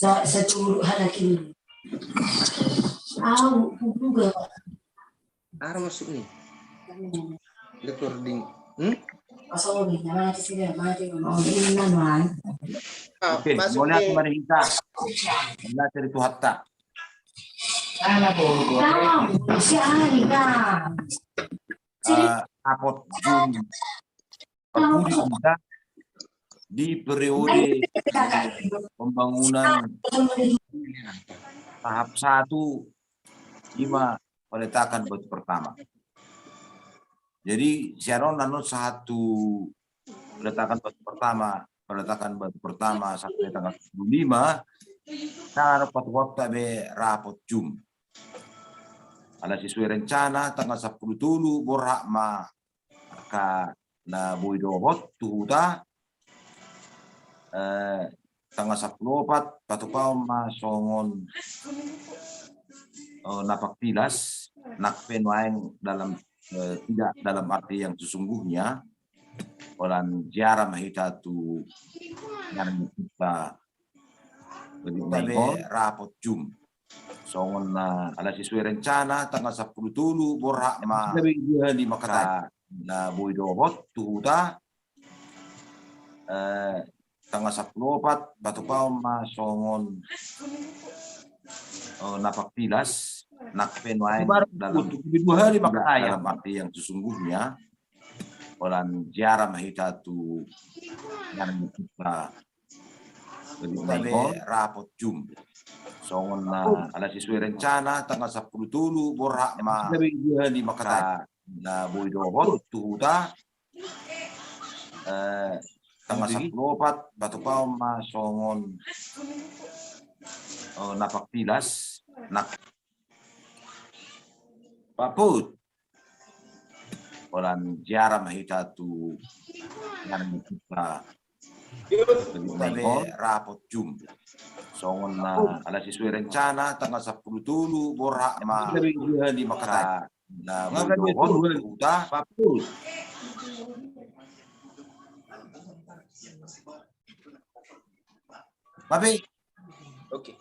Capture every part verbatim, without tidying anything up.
Sa-, satu anak ini. Au, kubuka. Ara masuk ni. Recording. Hmm? Oke, masuk boleh ni. Mari kita. Mari kita. Anak dari Tuhan tak. Anak bodoh. Tahu, si Ari, kan? Eh, rapot Zoom. Parpudi kita di periode pembangunan tahap satu, ima peletakan batu pertama. Jadi sian on, annon sahat tu peletakan batu pertama, peletakan batu pertama sampai tanggal dua puluh lima, na adong patupaonta be rapot Zoom. Ala sesuai rencana tanggal sampulu tolu borhat ma angka na boi dohot tu huta, eh, tanggal sampulu opat patupaon ma songon, eh, na pangkilas, nang pe nuaeng dalam, eh, tidak dalam arti yang sesungguhnya, holan ziarah ma hita tu, yang kita, lebih baik rapot Zoom. Songon na ala sesuai rencana tanggal sampulu tolu borhat ma angka na boi dohot tu huta, eh, tanggal sampulu opat patupaon ma songon, eh, na pangkilas, nang pe nuaeng dalam, dua hari maka dalam arti yang sesungguhnya, holan ziarah ma hita tu, yang kita, lebih baik rapot Zoom. Songon na ala sesuai rencana tanggal sampulu tolu borhat ma angka na boi dohot tu huta, eh, tanggal sampulu opat patupaon ma songon, eh, na pangkilas, nang pe nuaeng, holan ziarah ma hita tu, yang kita, lebih baik rapot Zoom. Songon na ala sesuai rencana tanggal sampulu tolu borhat ma angka na boi dohot tu huta. Babe. Oke.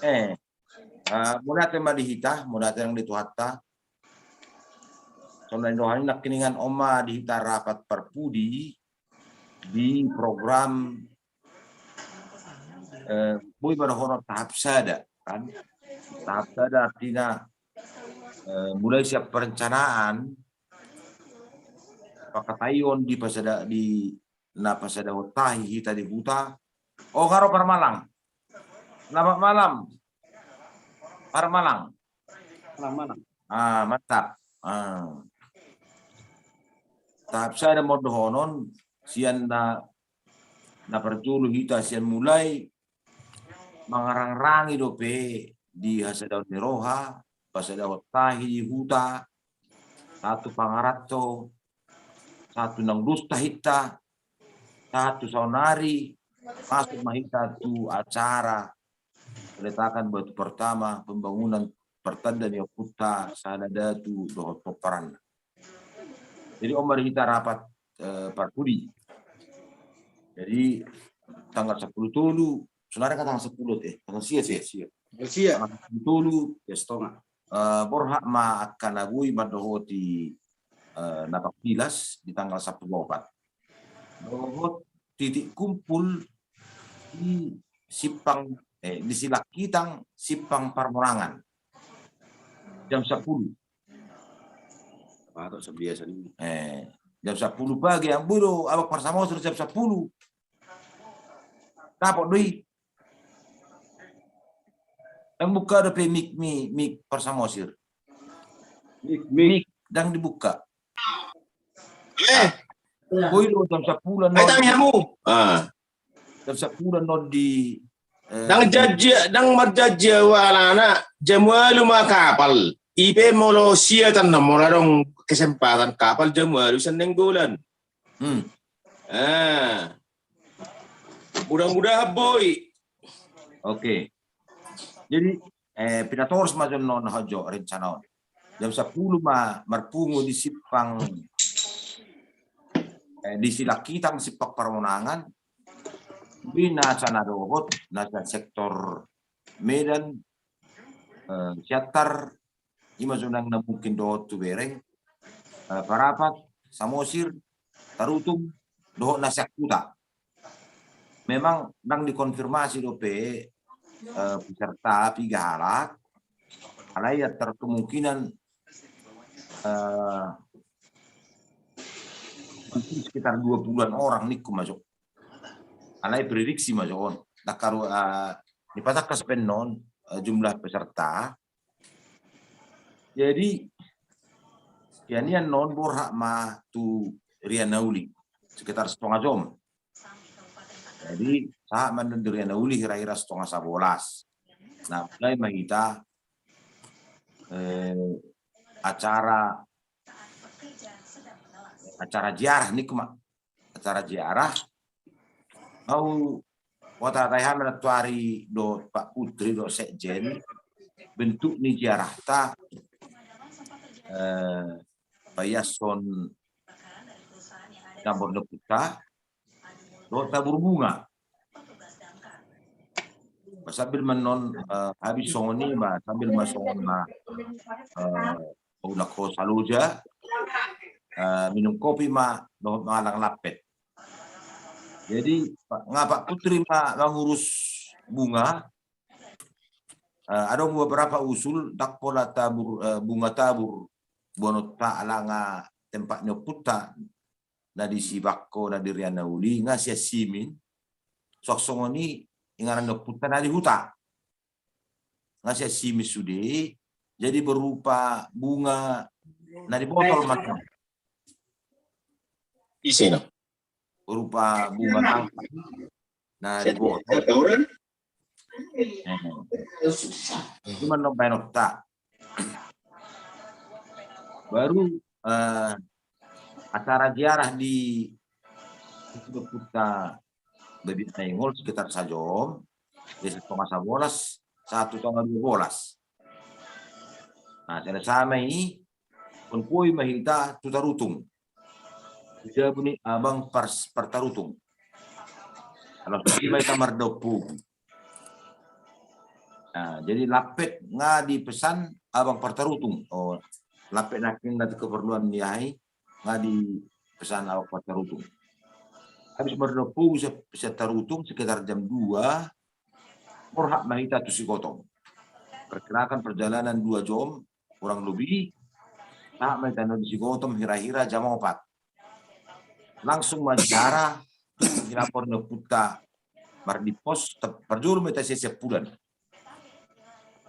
Eh, eh, mauliate ma di hita, mauliate nang di Tuhanta. Songon na nidok nangkiningan, on ma di hita rapat parpudi di program, eh, boi ma dohonon tahap sada, kan? Tahap sada artina, eh, mulai sian perencanaan, pangkataion di pasada, di na pasadahon tahi hita di huta. O, nga ro Parmalang. Selamat malam. Parmalang. Selamat malam. Ah, mantap. Ah. Tahap sada ma dohonon, sian na, na parjolo hita sian mulai mangarangrangi dope di hasadaon ni roha, pasadahon tahi di huta, sahat tu pangaranto, sahat tu naung dos tahinta, sahat tu saonari, masuk ma hita tu acara peletakan batu pertama pembangunan pertanda ni ompunta Sahala Datu dohot pomparanna. Jadi on ma di hita rapat, eh, parpudi. Jadi tanggal sampulu tolu, sonari kan tanggal sampulu, eh, tanggal sia, sia. Sia. Tanggal sia. Tanggal sampulu tolu, sia setengah. Eh, borhat ma angka na boi mandohoti, eh, na pangkilas di tanggal sampulu opat. Dohot titik kumpul di simpang, eh, di Silangkitang, simpang Parmonangan. Jam sampulu. Apa tu biasa ni? Eh, jam sampulu pagi, yang boi do Abang Parsamosir jam sampulu. Dapot do i. Ndang buka dope mik, mik, mik Parsamosir. Mik, mik. Mik, ndang dibuka. Eh. Ah. Boi do jam sampulu annon. Ai tami hamu. Ah. Jam sampulu annon di, eh, ndang janji, ndang marjanji au alana jam ualu ma kapal. I pe molo sia tanda molo adong kesempatan kapal jam ualu sian Nainggolan. Hmm. Ah. Mudah-mudahan boi. Oke. Jadi, eh, pinatoros ma jo annon, hajo rencana on. Jam sampulu ma marpungu di simpang, eh, di Silangkitang, simpang Parmonangan. Di nasa na dohot, nasa sektor Medan, eh, Siantar, ima sonang na mungkin dohot tu bereng, eh, Parapat, Samosir, Tarutung, dohot na sian huta. Memang ndang dikonfirmasi dope, eh, peserta piga halak, alai ia terkemungkinan, eh, sekitar dua puluhan orang ningku masuk. Alai prediksi masuk on. Ndang karu, eh, dipatangkas pe annon, eh, jumlah peserta. Jadi, ia nian annon borhat ma tu Riana Uli, sekitar setengah jom. Jadi, sahat ma annon di Riana Uli hira-hira setengah sabolas. Nah, mulai ma hita, eh, acara, acara ziarah ningku ma. Acara ziarah. Au, huhatahon ma nantuari dohot Pak Putri dohot sekjen, bentuk ni ziarahta, eh, paiashon hinambor ni ompunta, dohot tabur bunga. Sambil ma annon, eh, habis songon i ma, sambil ma songon na, eh, paulak ho saloja, eh, minum kopi ma, dohot mangallang lampet. Jadi, Pak, nga Pak Putri ma mangurus bunga, eh, adong beberapa usul, ndang pola tabur, eh, bunga tabur, boanonta ala nga tempat ni ompunta, na di Sibangko, na di Riana Uli, nga sian Simin, suang songon i inganan ni ompunta na di huta. Nga sian Simin sude, jadi berupa bunga na di botol ma. Ise na? Berupa bunga tangkai na di botol. Eh, itu ma annon baenonta. Baru, eh, acara ziarah di, di ompunta Bibit Nainggolan sekitar sajom, jadi setengah sabolas, sahat tu setengah dua bolas. Nah, selesai ma i, songon i ma hita tu Tarutung. Di jabu ni abang par, partarutung. Kalau sudah ma hita mardapot. Nah, jadi lampet nga dipesan abang partarutung. Oh, lampet nangkin na tu keperluan ni aha i, nga dipesan abang partarutung. Habis mardapot sian, sian Tarutung sekitar jam dua, borhat ma hita tu Sigotong. Perkirakan perjalanan dua jom, kurang lebih, sahat ma hita annon di Sigotong hira-hira jam opat. Langsung ma ziarah tu hinambor ni ompunta Mardimpos, te-, parjolo ma hita sian Siampudan.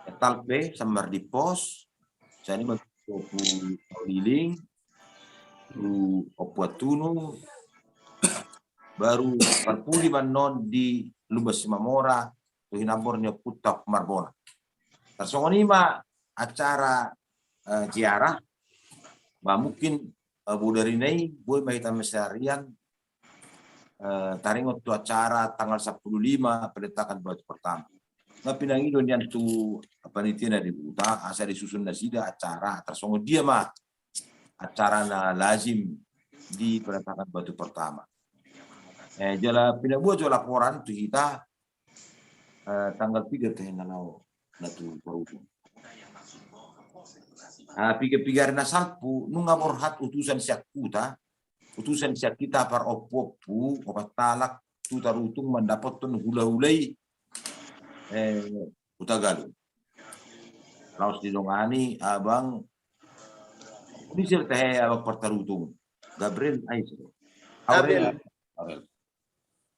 Ental pe sian Mardimpos, sian i ma tu Ompu Liling, tu Ompu Antunu, baru parpudi ma annon di Lumban Simamora, tu hinambor ni ompunta Marbona. Tarsongon i ma acara, eh, ziarah, ma mungkin, eh, bodari na i, boi ma hita masarian, eh, taringot tu acara tanggal sampulu lima peletakan batu pertama. Nga pinangido nian tu panitia na di huta, asa disusun nasida acara, tarsongon dia ma acara na lazim di peletakan batu pertama. Eh, jala pinaboa jo laporan tu hita, eh, tanggal piga tahe na laho na tu Tarutung. Ah, piga-piga ari na salpu, nunga borhat utusan sian huta, utusan sian hita parompu-ompu, opat halak tu Tarutung mandapothon hula-hula i, eh, Hutagalung. Laos didongani abang, ise tahe abang partarutung? Gabriel, ai, Aurel. Aurel. Aurel.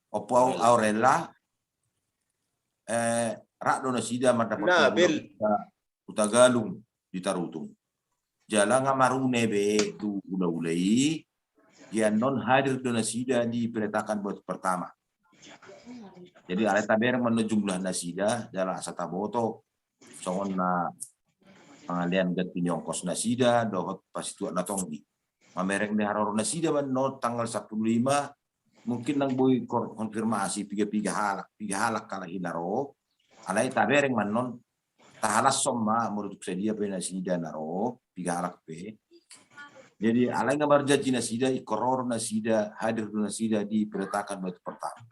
Ompu Au-, Aurela, eh, rap do nasida mandapothon hula-hula Hutagalung di Tarutung. Jala nga marune be tu hula-hula i, di annon hadir do nasida di peletakan batu pertama. Jadi alai tabereng ma annon jumlah nasida, jala asa taboto songon na pangalean ganti ni ongkos nasida dohot pasituak na tonggi. Mamereng di haroro nasida ma annon tanggal sampulu lima, mungkin ndang boi kor-, konfirmasi piga-piga halak, piga halak halak i na ro. Alai tabereng ma annon, tahalashon ma molo tung sadia pe nasida na ro, piga halak pe. Jadi alai nga marjanji nasida, ingkon ro do nasida, hadir do nasida di peletakan batu pertama.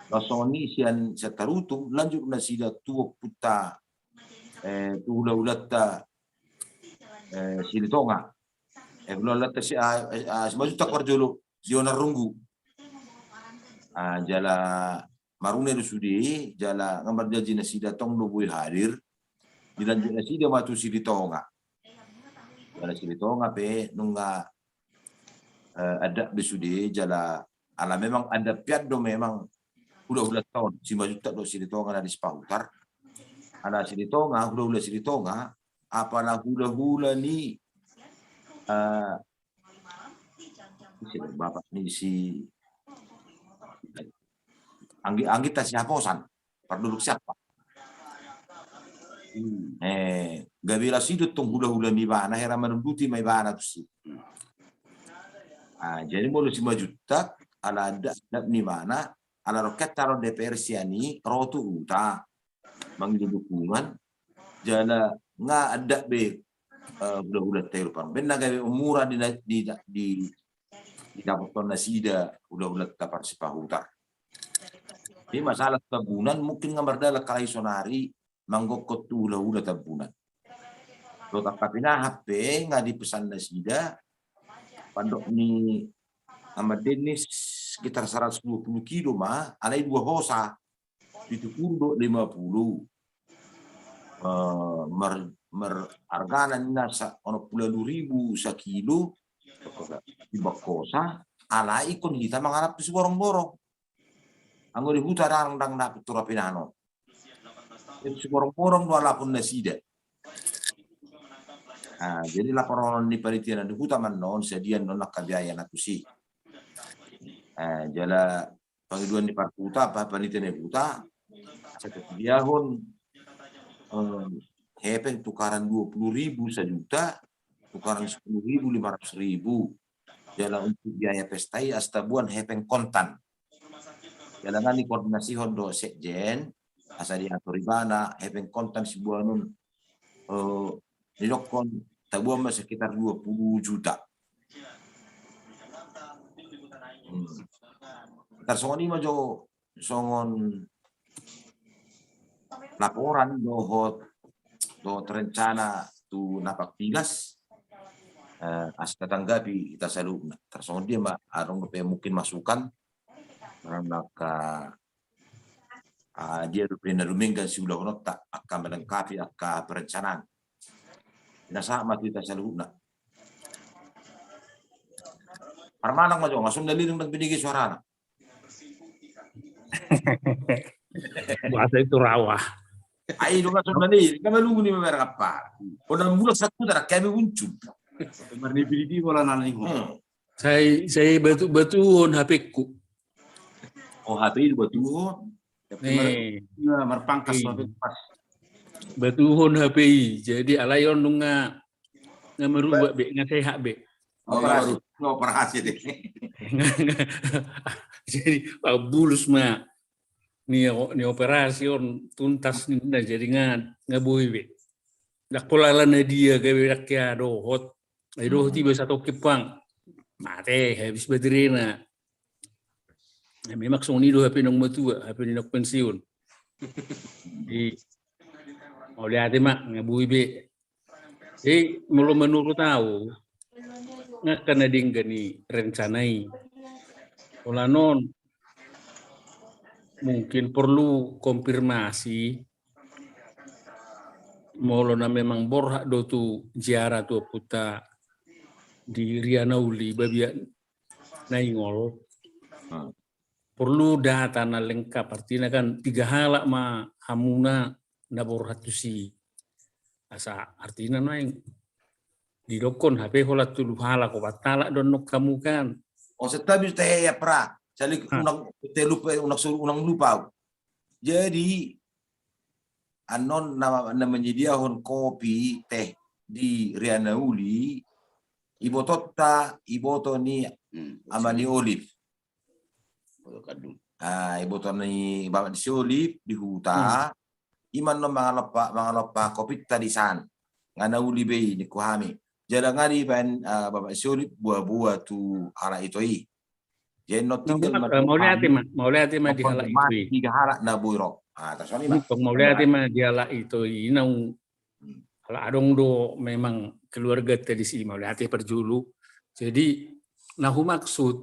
Laos songon i sian, sian Tarutung, lanjut nasida tu ompunta, eh, tu hulahulanta, eh, Silitonga. Eh, hulahulanta si, ah, eh, ah, Simanjuntak parjolo, Sionar Runggu. Ah, jala marune do sude, jala nga marjanji nasida tong do boi hadir, dilanjut nasida ma tu Silitonga. Jala Silitonga pe nunga, eh, adat be sude, jala ala memang adat pian do memang hulahulanta on, Simanjuntak dohot Silitonga na di Sipahutar. Ala Silitonga, hulahula Silitonga, apala hulahula ni, eh, si bapak ni si Anggi, Anggita Sihaposan, parduduk Siapa. Eh, gabe laos i do tong hulahula ni ibana, hera manunduti ma ibana tusi. Ah, jadi molo Simanjuntak, ala adat, adat ni ibana, ala roket calon D P R sian i ro tu huta mangido dukungan, jala nga adat be, eh, hulahulanta i rupang. Baen na gabe mura di, di, di, didapothon nasida hulahulanta par Sipahutar. Jadi masalah Tambunan mungkin nga mardalan halai sonari manggokhon tu hulahula Tambunan. Dohot angka pinahan pe nga dipesan nasida, pandok ni Ama Dennis sekitar seratus dua puluh kilo ma, alai dua hosa, pitu puluh dohot lima puluh. Eh, mar, mar, argana ninna sa, onom puluh ribu sakilo, di bangkosa, alai ingkon hita mangalap tu Siborongborong. Anggo di huta ndang, ndang dapot tu ra pinahan on. Siborongborong do alapon nasida. Ah, jadi laporan ni panitia na di huta ma annon, sadia annon angka biaya na tusi. Ah, jala pangidoan ni parhuta, apa panitia ni huta, asa disediahon, eh, hepeng tukaran dua puluh ribu sajuta, tukaran sepuluh ribu lima ratus ribu. Jala untuk biaya pesta i asa taboan hepeng kontan. Jala nga dikoordinasihon do sekjen, asa diatur ibana, hepeng kontan siboanon, eh, didokhon taboan ma sekitar dua puluh juta. Hmm. Tarsongon i ma jo songon laporan dohot, dohot rencana tu na pangkilas, eh, asa tatanggapi hita saluhutna. Tarsongon dia ma, adong dope mungkin masukan, angka, ah, dia dope na dumenggan siulahononta, angka melengkapi angka perencanaan. Nasahat ma tu hita saluhutna. Parmanang ma jo, nga songon na lirang ndang binege suarana. Bahasa itu rawa. Ai do nga songon na lirang, nga malungun i ma merek apa. Kona mulak satu tara kami muncul. Marnipilipili bola nana ningo. Hmm. Sai, sai batu, batuhon H P-ku. Oh, H P i batuhon. Nih. Marpangkas H P pas. Batuhon H P i. Jadi alai on nunga, nga merubah be, nga sehat be. Operasi, operasi deh. Jadi pabulus ma. Ni, ni operasi on tuntas ninna, jadi nga, nga boi be. Ndang pola ala na dia gabe ndang hea dohot. Ai dohot iba satongkin pang. Mate, habis baterena. Nah, memang songon i do H P naung matua, H P ni naung pensiun. Di, mauliate ma, nga boi be. Jadi molo menurut au, nga angka na denggan ni rencana i. Pola non mungkin perlu konfirmasi, molo na memang borhat do tu ziarah tu ompunta di Rianauli, Babiat Naingol. Hmm. Perlu data na lengkap, artina kan piga halak ma hamuna na borhat tusi. Asa artina naeng didokhon hape holan tolu halak, opat halak do annon hamu kan. Oh, setabi teh ya pra. Salik unang teh lupa, unang suru, unang lupa. Jadi annon na, na menyediahon kopi teh di Rianauli, ibotonta, iboto ni ama ni Olive. Ah, iboto ni bapak ni si Olive di huta. Ima annon mangalompa, mangalompa kopinta di san. Nga na uli be i ningku hami. Jala nga dibaen, ah, bapak ni si Olive boa-boa tu halak ito i. Jadi no tinggal ma, mauliate ma, mauliate ma di halak itu i. Tiga halak na boi ro. Ah, terus ini ma. Mauliate ma di halak itu i, naung halak adong do memang keluarga tadi si, mauliate parjolo. Jadi na humaksud,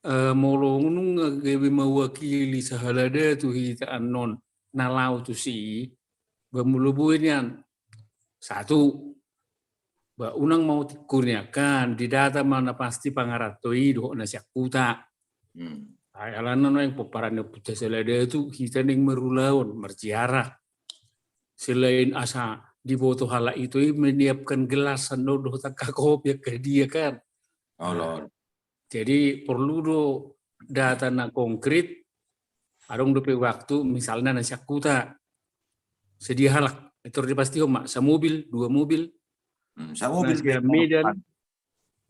eh, molo nunga gabe mewakili sahala datu hita annon na laho tusi, ba molo boi nian, satu, ba unang mau tingkuri angka, didata ma na pasti pangaranto i dohot na sian huta. Ai alana naeng pomparan ni ompunta sahala datu hita naeng marulaon, marziarah. Selain asa diboto halak itu i menyiapkan gelas annon dohot angka kopi angka dia kan. Jadi porlu do data na konkret. Adong dope waktu misalna na sian huta, sedia halak, itu dipastihon ma, samobil, dua mobil. Hmm, samobil na sian Medan,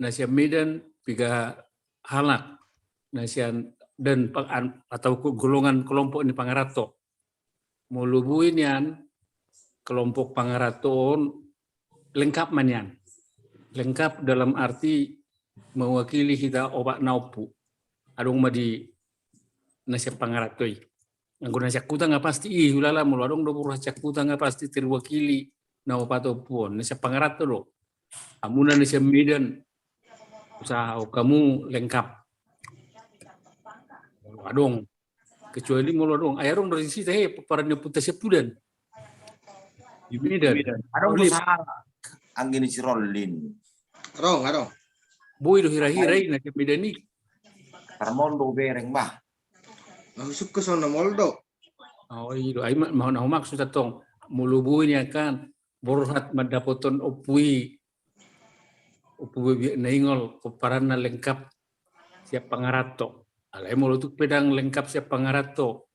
na sian Medan piga halak, na sian dan atau golongan kelompok ni pangaranto. Molo boi nian kelompok pangaranto on lengkap ma nian. Lengkap dalam arti mewakili hita opat na ompu. Adong ma di na sian pangaranto i. Anggo na sian huta nga pasti i, hulala molo adong do boru na sian huta nga pasti terwakili na opat ompu on. Na sian pangaranto do. Hamu na sian Medan, usaha hamu lengkap. Adong. Kecuali molo adong, ai adong do disi tahe pomparan ni ompunta sian Pudan. Di Medan. Adong do sahalak anggi ni si Rollin. Adong, adong. Boi do hira-hira i na sian Medan i. Tarmondou bereng bah. Masuk ke sana moldo. Oh, i do. Ai ma, na humaksud antong molo boi nian kan borhat mandapothon ompu i. Ompu babiat na ingol, pomparanna lengkap sian pangaranto. Alai molo tung pe ndang lengkap sian pangaranto,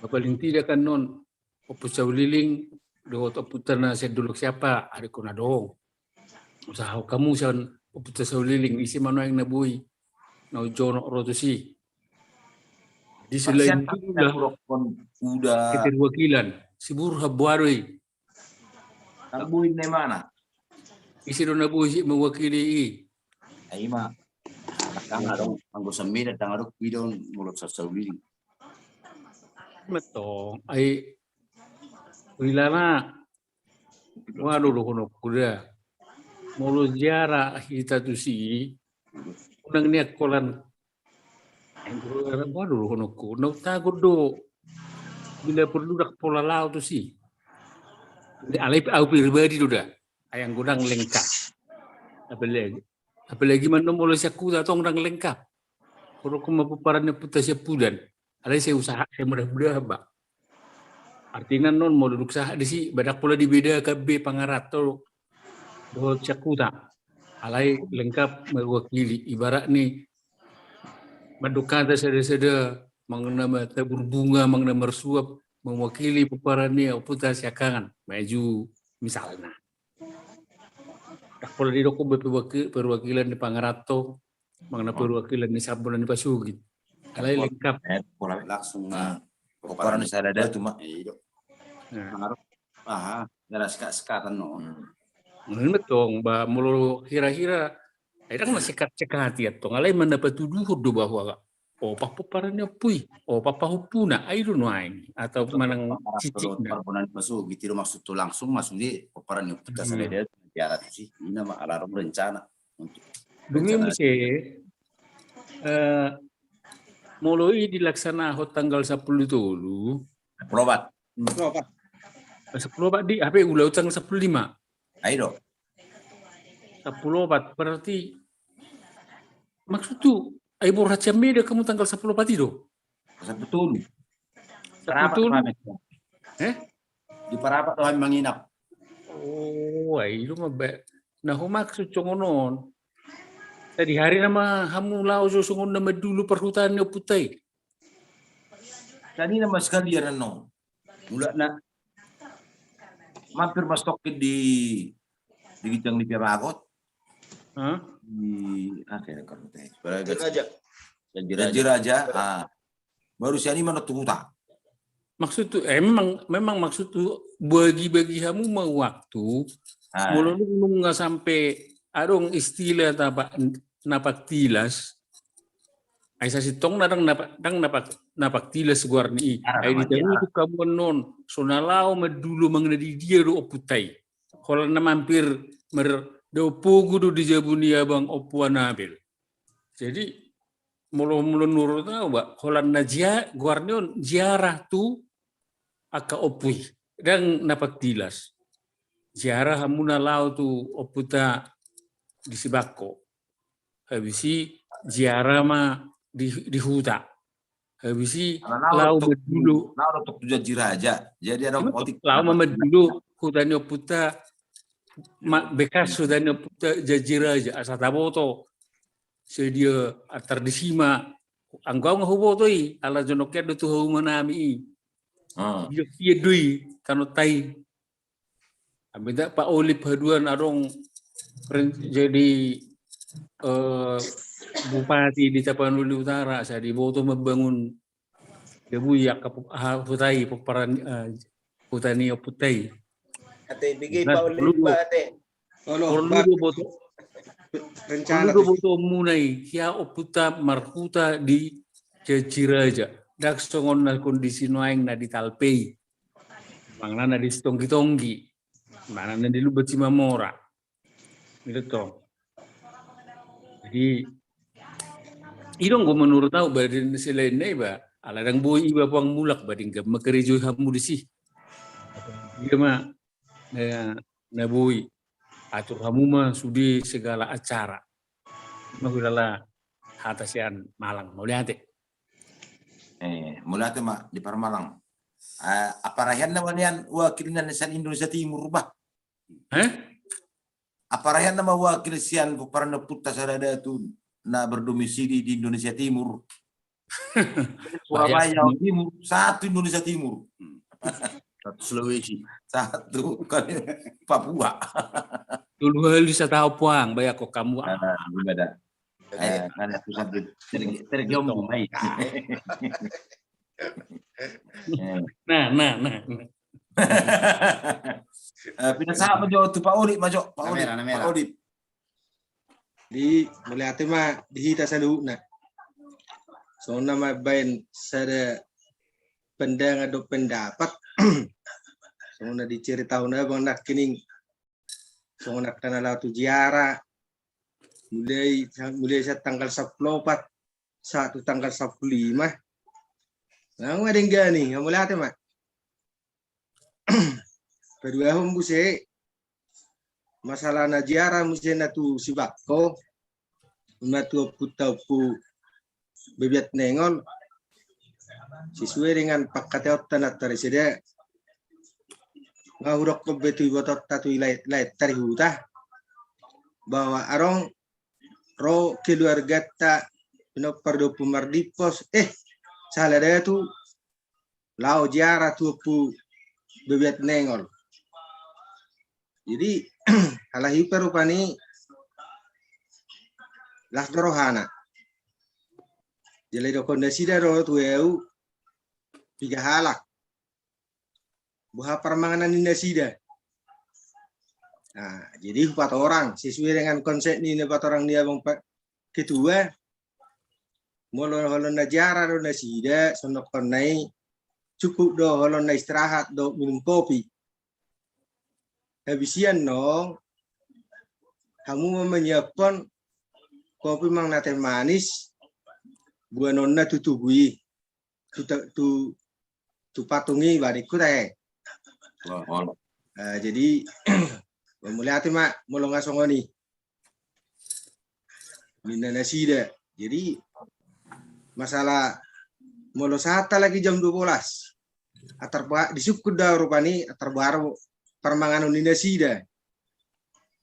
paling tidak kan non Ompu Sauliling dohot ompunta na sian Dolok Siapa, adong na adong. Usaha hamu sian Ompunta Sauliling, ise ma nuaeng na boi na jonok ro tusi. Di selain itu udah keterwakilan si Burhan Buaroi. Ndang boi na i mana? Ise do na boi si mewakili i? Ai ma. Ndang adong, anggo sian Medan ndang adong, i do molo sian Sauliling. Metong ai. Rilana. Waduh, dohononku da. Molo ziarah hita tusi, unang nian holan. Waduh, dohononku. Naung tagon do. Bila perlu ndang pola laho tusi. Alai au pribadi do da. Ai anggo ndang lengkap. Apalagi, apalagi molo sian huta tong ndang lengkap. Hudok ma pomparan ni Ompunta Siampudan. Alai sai usaha, sai mudah-mudahan ba. Artina non molo dung sahat disi, ba ndang pola dibedakan be pangaranto dohot sian huta. Alai lengkap mewakili, ibarat ni mandok hata sada-sada, manang na matabur bunga, manang na marsuap, mewakili pomparan ni Ompunta Siangkangan maju misalna. Ndang pola didok be perwakilan ni pangaranto, manang na perwakilan ni sambol ni pasogit. Alai lengkap. Langsung ma pomparan ni sada datu ma. Aha, jelas sekat-sekatan non. Metong ba molo hira-hira, ai ndang na sekat-sekati antong, alai manang patuduhon do bahwa opat pomparan ni ompu i, opat pahompuna, ai do nuaeng atau manang cicikna. Pomparan ni pasogit i do maksud tu langsung ma sude pomparan ni Ompunta sada datu, biar tu si ina ma ala adong rencana. Dung i muse, molo i dilaksanahon tanggal sampulu tolu. Sampulu opat. Sampulu opat di, hape ulaon tanggal sampulu lima. Ai do. Sampulu opat, berarti maksud tu, ai borhat sian Medan hamu tanggal sampulu opat i do? Sampulu tolu. Sampulu tolu. Eh? Di Parapat do hami manginap. Oh, ai do ma ba. Na humaksud songon on. Tadi hari nama hamu laho jo songon na mandulu parhutaan ni ompunta i. Tadi nama sekalian annon. Mulakna mampir ma sitongkin di, di ginjang ni Piabagot. Di, ah, kira-kira Janji Raja. Janji Raja. Ah. Baru sian i ma non tu huta. Maksud tu, eh, memang, memang maksud tu bagi-bagi hamu ma waktu. Molo nunga sampe adong istilah na paling tilas. Ai sasintongna ndang na, ndang na, na pangtilas goarna i. Ai di tarutung hamu annon, so na laho mandulo manang na di dia do ompunta i. Holan na mampir mardao pogu do di jabu ni abang Ompu Anabel. Jadi molo, molo nurut au ba, holan na jia, goarna on ziarah tu angka ompu i. Ndang na pangtilas. Ziarah hamu na laho tu ompunta di Sibangko. Habis i ziarah ma di, di huta. Habis i laho mandulo. Laho dohot tu Janji Raja. Jadi adong otik laho ma mandulo huta ni ompunta, bekas huta ni ompunta Janji Raja. Asa taboto. Sai dia antar di si ma. Anggo au nga huboto i, ala jonok hian do tu hauma nami i. Dia, dia do i, tano tai. Ambil tak Pak Olip haduan adong jadi eh, bupati di Tapanuli Utara, asa diboto membangun jabu i angka huta i, pomparan huta ni ompunta i. Ate bigi Pak Olip ba ate. Porlu do boto, porlu do boto muna i, hea ompunta marhuta di Janji Raja. Ndang songon na kondisi nuaeng na di Talpe i. Manang na di Sitonggi-tonggi. Manang na di Lumban Simamora. Gitu to. Jadi i do anggo menurut au ba di selain na iba, ala ndang boi iba puang mulak ba denggan ma karejo hamu di si. Dia ma na boi atur hamu ma sude segala acara. Ima huilala hata sian Malang. Mauliate. Eh, mauliate ma di Parmalang. Apa rahian nama nian wakilna sian Indonesia Timur ba? Hah? Apa rahian nama wakil sian pomparan ni ompunta sada datu na berdomisili di Indonesia Timur? Surabaya Timur, satu Indonesia Timur. Satu Sulawesi. Satu kali Papua. Tolu hali sataon puang, bayar kok kamu. Gimana? Eh, kan aku sambil tergiom baik. Nah, nah, nah. Pinda sahat ma jo tu Pak Olip ma jo, Pak Olip. Di mauliate ma di hita saluhutna. Songon na mambaen sada pandangan dohot pendapat. Songon na diceritahon abang nangkining. Songon angka na laho tu ziarah. Mulai, mulai sian tanggal sampulu opat sahat tu tanggal sampulu lima. Nga denggan i, nga mauliate ma. Paduahon muse masalah na ziarah muse na tu Sibangko, na tu ompunta Ompu Bebiat Nengol, sesuai dengan pangkataionta na tariseda. Nga hudokkon be tu ibotonta tu lae, lae tarihuta bahwa adong ro keluargata pinompar ni Ompu Mardimpos, eh, sala datu, laho ziarah tu Ompu Bebiat Nengol. Jadi alai pe rupani las do rohana. Jala didokkon nasida do tu au piga halak. Boha parmanganan ni nasida. Nah, jadi hupatorang sesuai dengan konsep ni na patorang ni abang ketua. Molo holong na ziarah do nasida, songon na i cukup do holong na istirahat do minum kopi. Habis i annon hamu ma manyiapkon kopi manang na teh manis, buanonna tu tugu i. Tu, tu, tu patung i ba ningku tahe. Jadi mauliate ma molo nga songon i. Ninna nasida. Jadi masalah molo sahat halak i jam dua belas. Atar disungkun do rupani atar boha parmanganon ni nasida.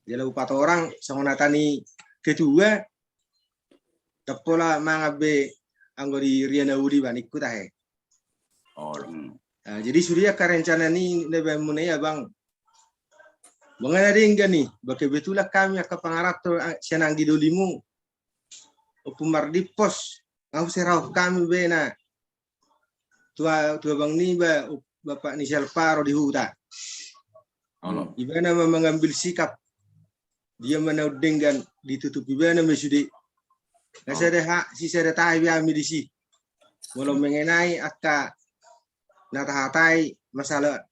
Jala hupatorang songon hata ni ketua. Ndang pola mangan be anggo di ria na uli ba ningku tahe. Jadi sude angka rencana ni na baen muna i abang. Mangan na denggan i, ba kebetulan hami angka pangaranto sian anggi dolimu Ompu Mardimpos, nga huserahan hami be na tu abang niba Bapak ni si Alvaro di huta. Ibana ma mangambil sikap. Dia ma na undenggan, ditutup ibana ma sude. Na sada ha, si sada tahi be hami disi. Molo mengenai angka na tahatai masalah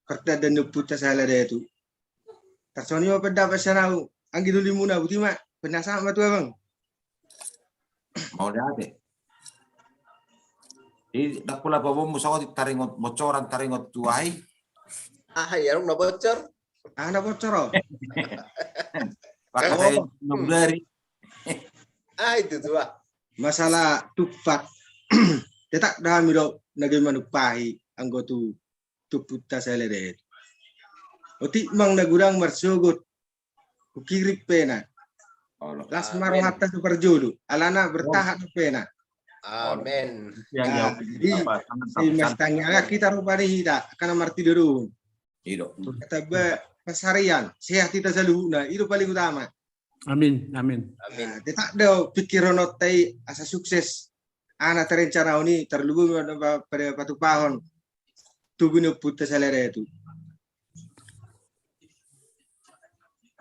pertanda ni ompunta Sahala Datu. Tarsongon i ma pendapat sian au, anggi dolimuna, boti ma, penasaran ma tu abang. Mauliate. Jadi dakku lapa bommu saotik taringot bocoran taringot tu ai. Ah, ya na bocor. Ah, na bocor. Pakai nagudari. Ah, itu tuh. Masalah tupat. Tetap dah hami do na gabe manumpahi anggo tu tu ompunta Sahala Datu. Otik mang na godang marsogot. Hukirim pe na. Las ma rohanta tu parjolo. Alana bertahan pe na. Amin. Jadi si mas tanggalan kita rupani hita karena martidorong. Ido. Kata be pasarian sehat kita saluhutna. Ido paling utama. Amin, amin. Amin. Tetap do pikiron otai asa sukses. Ana terencana oni terlebih pada patupahon. Tugu ni ompunta Sahala Datu.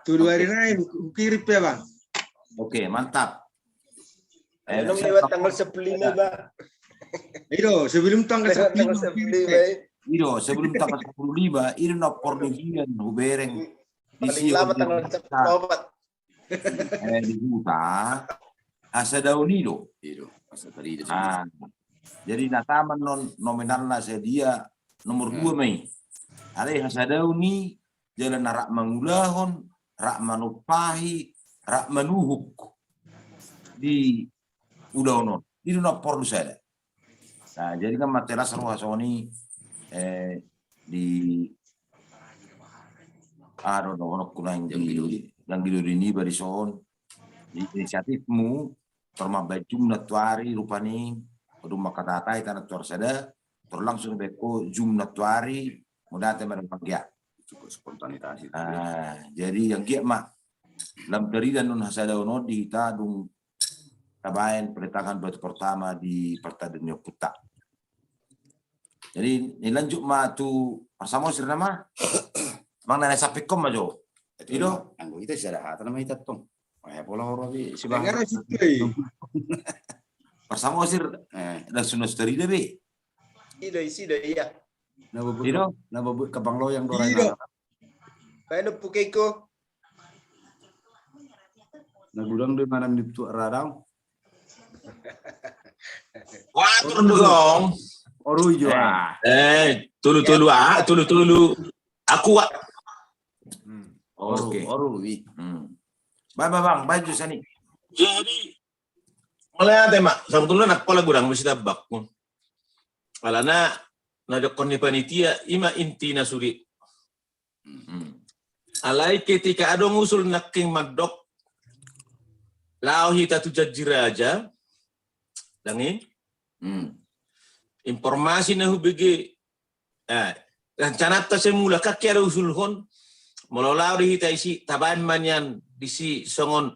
Tolu hari nai hukirim pe bang. Oke, mantap. Belum lewat tanggal sepuluh lima bang. Ido sebelum tanggal sepuluh lima. Ido sebelum tanggal sepuluh lima, ido na porlu hian hubereng. Paling lama tanggal sepuluh empat. Eh, di huta hasadaon i do. Jadi na taman non nominalna sadia nomor dua ma i. Alai hasadaon i jala na rap mangulahon, rap manumpahi, rap manuhuk di ulaon on. Ido na porlu sada. Nah, jadi kan matelas roha soni eh, di ado dohononku nang di ganggiluri niba di son di inisiatifmu tor mambaen jumna tuari rupani odung mangkatatai tanah tuar sada tor langsung beko jumna tuari mudate marang panggia. Cukup spontanitas itu. Jadi yang giat ma lam dari dan non hasada ono di hita dung tabaen peletakan batu pertama di pertandingan putak. Jadi ini lanjut ma tu parsamosir nama. Mang nana sapikkom ma jo. Ido. Anggo ita sada hata nama ita tong. Eh pola oro bi si bang. Parsamosir eh dan sunos terida be. Ido isi do iya. Ido. Na babu kabang loyang do. Ido. Kayak depu keko. Na godang do manang di tu radang. Wah, turun dong. Oru ijo. Eh, tulu tulu ah, tulu tulu. Aku ah. Oke. Oru wi. Bang bang bang baju sani. Jadi melihat tema sebetulnya nak pola godang mesti tabak. Alana na dokkon ni panitia ima intina sude. Alai ketika adong usul nangkin mandok lao hita tu janji raja dangi informasi na hubege eh, rencanata semula kaki ada usulhon molo lao di hita isi tabaen manian disi songon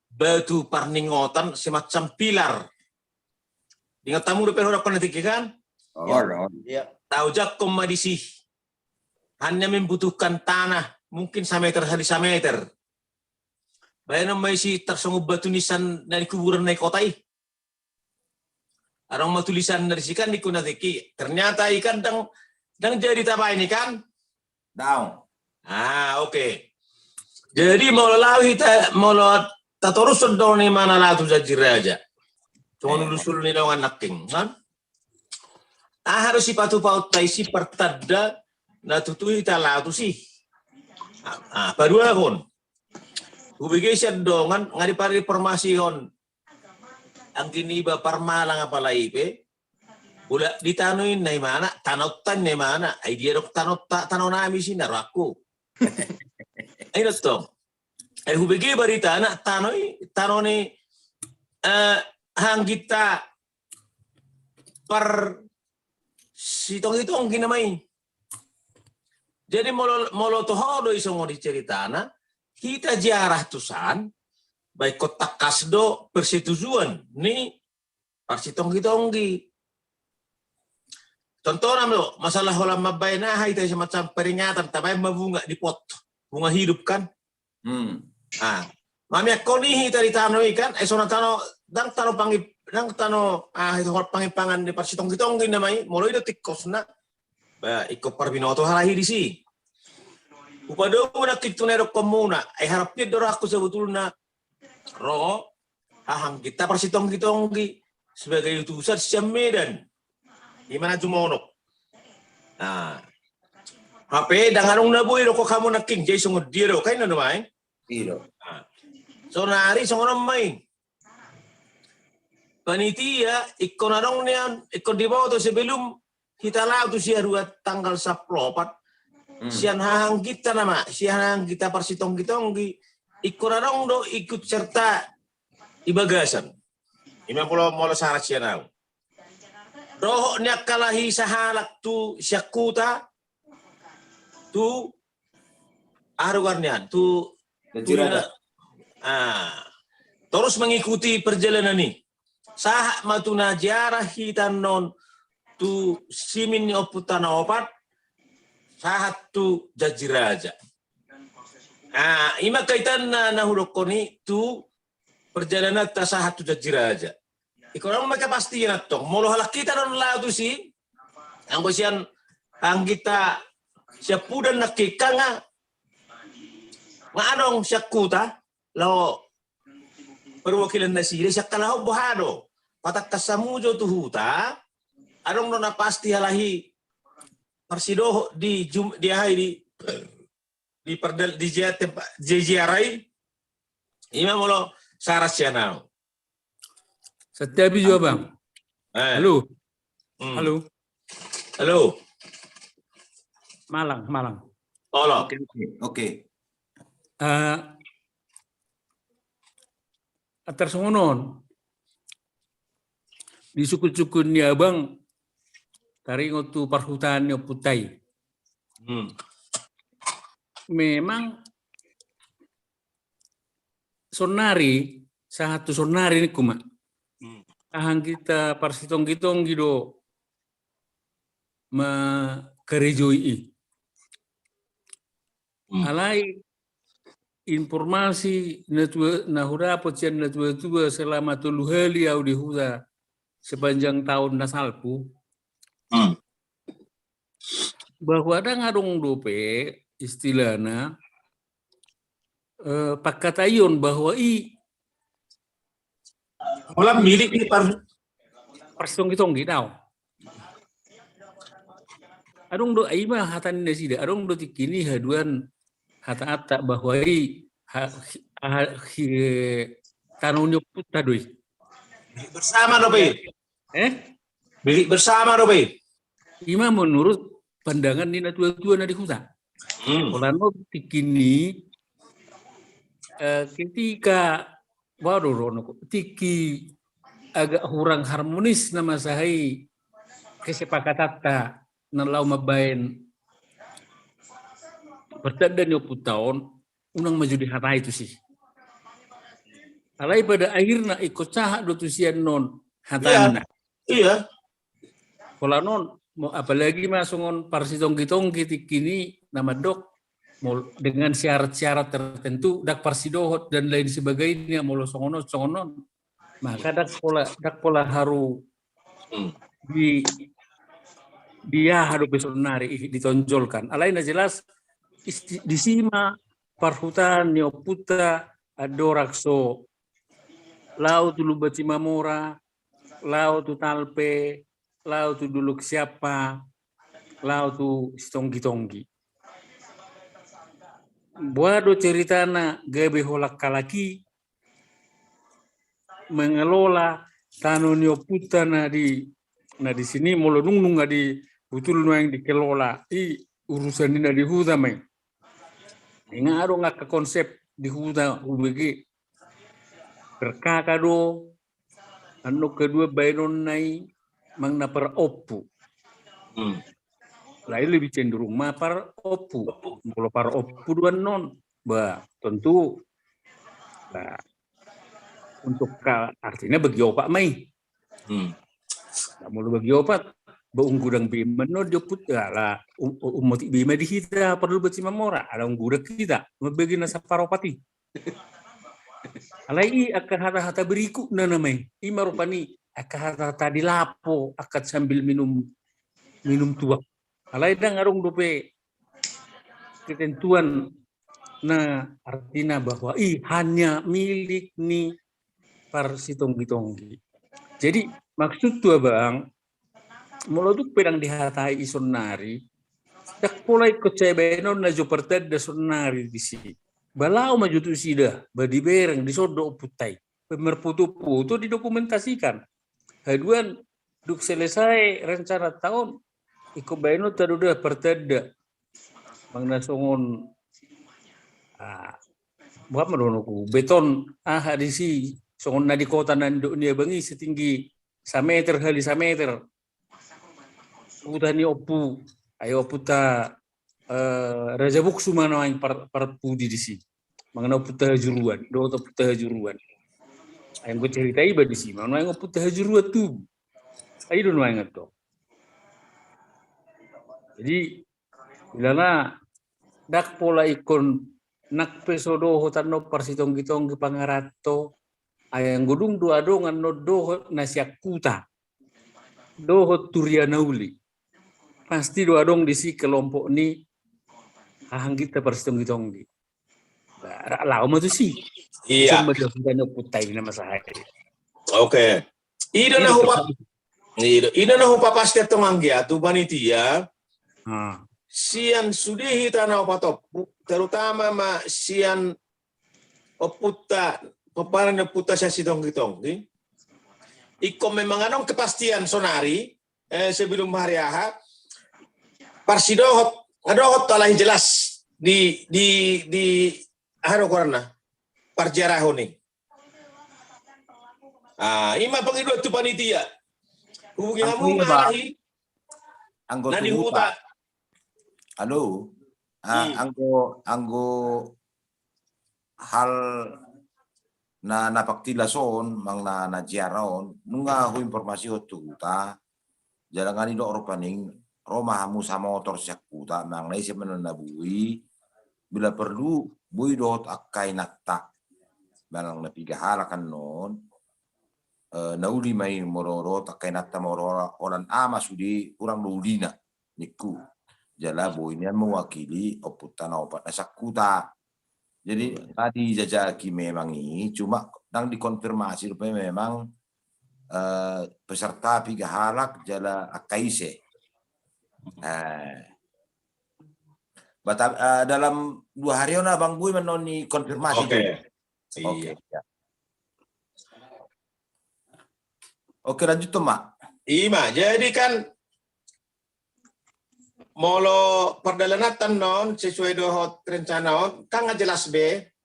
batu parningotan semacam pilar. Ingat tamu dope hodak kena tinggi kan? Tahu jakkon ma disi. Hanya membutuhkan tanah mungkin sameter hari sameter. Bayanan ma isi tersongup batu nisan dari kuburan naik kota i. Arong ma tulisan dari sikan di kuna tiki. Ternyata ikan dang dang jadi tabaen ikan. Daun. Ah oke. Jadi molo lao hita molo tatorus sodong ni mana latu janji raja. Cuma nulusul ni dongan naking kan. Ah harus sipatu paut taisi pertanda na tutu hita latu sih. Ah paduahon. Hubege sian dongan ngadi pari informasi hon. Anggi niba parmalang apalai pe. Bola di tano i na imana, tano ta na imana, ai dia dok tano ta tano nami si na roakku. Ai dottong. Ai hubege barita na tano i tano ni eh, hanggita par sitong-itong gina mai. Jadi molo molo toho do isongo di ceritana hita jiarah tusan baik kotak kas do persetujuan ni parsitonggi-tonggi. Contohna lo masalah holan mambaen aha ita semacam peringatan tabaen ma bunga di pot bunga hidup kan. Hmm. Ah, mami akkoni hita di tano ikan eh sona tano ndang tano pangi-, ndang tano, ah, itu hot pangimpangan ni parsitonggi-tonggi nama i, molo i do tingkosna. Ba, ingkon parbinoto halahi disi. Hupadomu nangkin tu na didokkonmuna, ai harap pian do rohangku sebetulna ro hahangginta parsitonggi-tonggi sebagai utusan sian Medan. I ma na jumonok. Nah. Hape ndang adong na boi dokkon hamu nangkin, jadi songon dia do, kan i do ma i? Iya. Nah. Sonari songon on ma i. Panitia, ingkon adong nian, ingkon diboto sebelum hita laho tu si Haduan tanggal sampulu opat. Hmm. Sian hahangginta nama, sian hahangginta parsitonggi-tonggi, ingkon adong do ikut serta di bagasan. I ma molo, molo sarat sian au. Dohot ni angka lahi sahalak tu sian huta, tu aha do goar nian, tu, tu Jajiraja. Ah, terus mengikuti perjalanan i. Sahat ma tu na ziarah hita annon tu simin ni ompunta na opat, sahat tu Jajiraja. Ah, i ma kaitanna na hudokkon i tu perjalananta sahat tu Jajiraja. Ingkon adong ma kepastian antong. Molo halak hita do laho tusi, anggo sian hahangginta sian Pudan nangkin, nga adong sian huta laho perwakilan nasida, sian halak on boha do? Patangkas hamu jo tu huta, adong do na pasti halahi parsidohot di jum-, di aha i, di di pardal-, di jia-, tempat, di ziarah i. I ma molo sarat sian au. Santabi jo, Bang. Eh. Halo. Hmm. Halo. Halo. Malang, Malang. Olo. Oke, oke, oke. Eh, antar songon on. Di sungkun-sungkun ni Abang, taringot tu parhutaan ni ompunta i. Hmm. Memang sonari, sahat tu sonari ningku ma. Hmm. Hahangginta parsitonggi-tonggi do mangkarejoi i. Hmm. Alai informasi na tua, na hudapot sian na tua-tua selama tolu hali au di huta sepanjang taon na salpu. Hmm. Bahwa ndang adong dope istilahna, eh, pangkataion bahwa i Holan milik ni par- parsitonggi-tonggi, daong. Adong do, i ma hata ni nasida, adong do tingki ni haduan hata-hata bahwa i ha-, ha-, hi-, tano ni ompunta do i. Milik bersama dope i. Eh? Milik bersama dope i. I ma menurut pandangan ni natua-tua na di huta. Hmm. Holan on tingki ni, eh, ketika, waduh, tingki agak hurang harmonis nama sahali kesepakatanta na laho mambaen partanda ni ompunta on, unang ma jo dihatai tusi. Alai pada akhirna ingkon sahat do tusi annon hatana. Iya. Iya. Holan on, mo-, apalagi ma songon parsitonggi-tonggi tingki ni na mandok, mol-, dengan syarat-syarat tertentu, ndang parsidohot dan lain sebagainya, molo songon on, songon on. Maka ndang pola, ndang pola haru, hmm, di, di aha dope sonari, i, ditonjolkan. Alai na jelas, isti-, disi ma parhutaan ni ompunta andorang so laho tu Lumban Simamora, laho tu Talpe, laho tu Dolok Siampa, laho tu Sitonggi-tonggi. Boha do ceritana gabe holan halak i mengelola tano ni ompunta na di, na disi, molo dung nunga dibutul nuaeng dikelola, i urusan ni na di huta ma i. Nga adong angka konsep di huta hubege. Per K K do, annon kedua baenonna i manang na per ompu. Hmm. Alai lebih cenderung ma per ompu. Ompu. Molo per ompu do annon, bah, tentu, bah, untuk ka-, artinya bagi opat ma i. Hmm. Nah, molo bagi opat, bah, ung godang be ma annon di omput, ala, um, um, umotik be ma di hita, perlu berarti mamora, ala ung godang hita, mambagi na saparopat i. Alai i angka hata-hata berikutna nama i. I ma rupani angka hata-hata di lapo angka sambil minum, minum tuak. Alai ndang adong dope ketentuan na artina bahwa i hanya milik ni parsitonggi-tonggi. Jadi maksudhu abang, molo tung pe ndang dihatai i sonnari, ndang pola ingkon sai baenon na jo partanda sonnari disi. Ba laho ma jo tusi da, ba dibereng, dison do ompunta i. Ba marfoto-foto didokumentasikan. Haduan dung selesai rencananta on, ingkon baenonta do da partanda. Manang na songon, ah, boha ma dohononku, beton aha disi, songon na di kota na nidok ni abang i, setinggi sameter hali sameter. Huta ni ompu, ai ompunta, eh, Raja Buksu ma nuaeng par-, parpudi disi. Manang na ompunta Hajuruan, dohot ompunta Hajuruan. Ai anggo cerita iba disi, manang nuaeng ompunta Hajuruan tubu. Ai do nuaeng antong. Jadi ilana ndang pola ingkon nang pe so dohot annon parsitonggi-tonggi pangaranto, ai anggo dung do adong annon dohot na sian huta, dohot huria na uli, pasti do adong disi kelompok ni hahangginta parsitonggi-tonggi. Ba, ra-, laho ma tusi. Iya. Ison ma dilakukan ompunta i na masa hai. Oke. I do na hupa-, i do, i do na hupapastian tong anggia tu panitia. Ah. Sian sude hita na opat ompu, terutama ma sian ompunta, pomparan ni ompunta sian sitonggi-tonggi. Ingkon memang adong kepastian sonari, eh, sebelum hari aha, parsidohot, nga dohot alai jelas di, di, di, aha do goarna, parziarahon i. Ah, i ma pangidoan tu panitia. Hubungi hamu ma, Bang. Alai anggo na di huta. Halo. Ah, hmm. Anggo, anggo hal na, na paktila son, manang na, na ziarah on, nunga huinformasihon tu huta, jala nga nidok rupani, ro ma hamu samotor sian huta, manang na ise ma na boi, bila perlu, boi dohot angka inanta, manang na piga halak annon, eh, na uli ma i molo dohot angka inanta molo holan ama sude hurang do ulina, ningku. Jala boi nian mewakili ompunta na opat na sian huta. Jadi, hmm, tadi dijajaki memang i, cuma ndang dikonfirmasi rupanya memang, eh, peserta piga halak jala angka ise. Eh. Bata-, eh, dalam dua hari on abang boi ma annon dikonfirmasi. Oke. Oke, iya. Oke, lanjut tu ma. I ma, jadi kan molo pardalananta annon sesuai dohot rencana on, kan nga jelas be.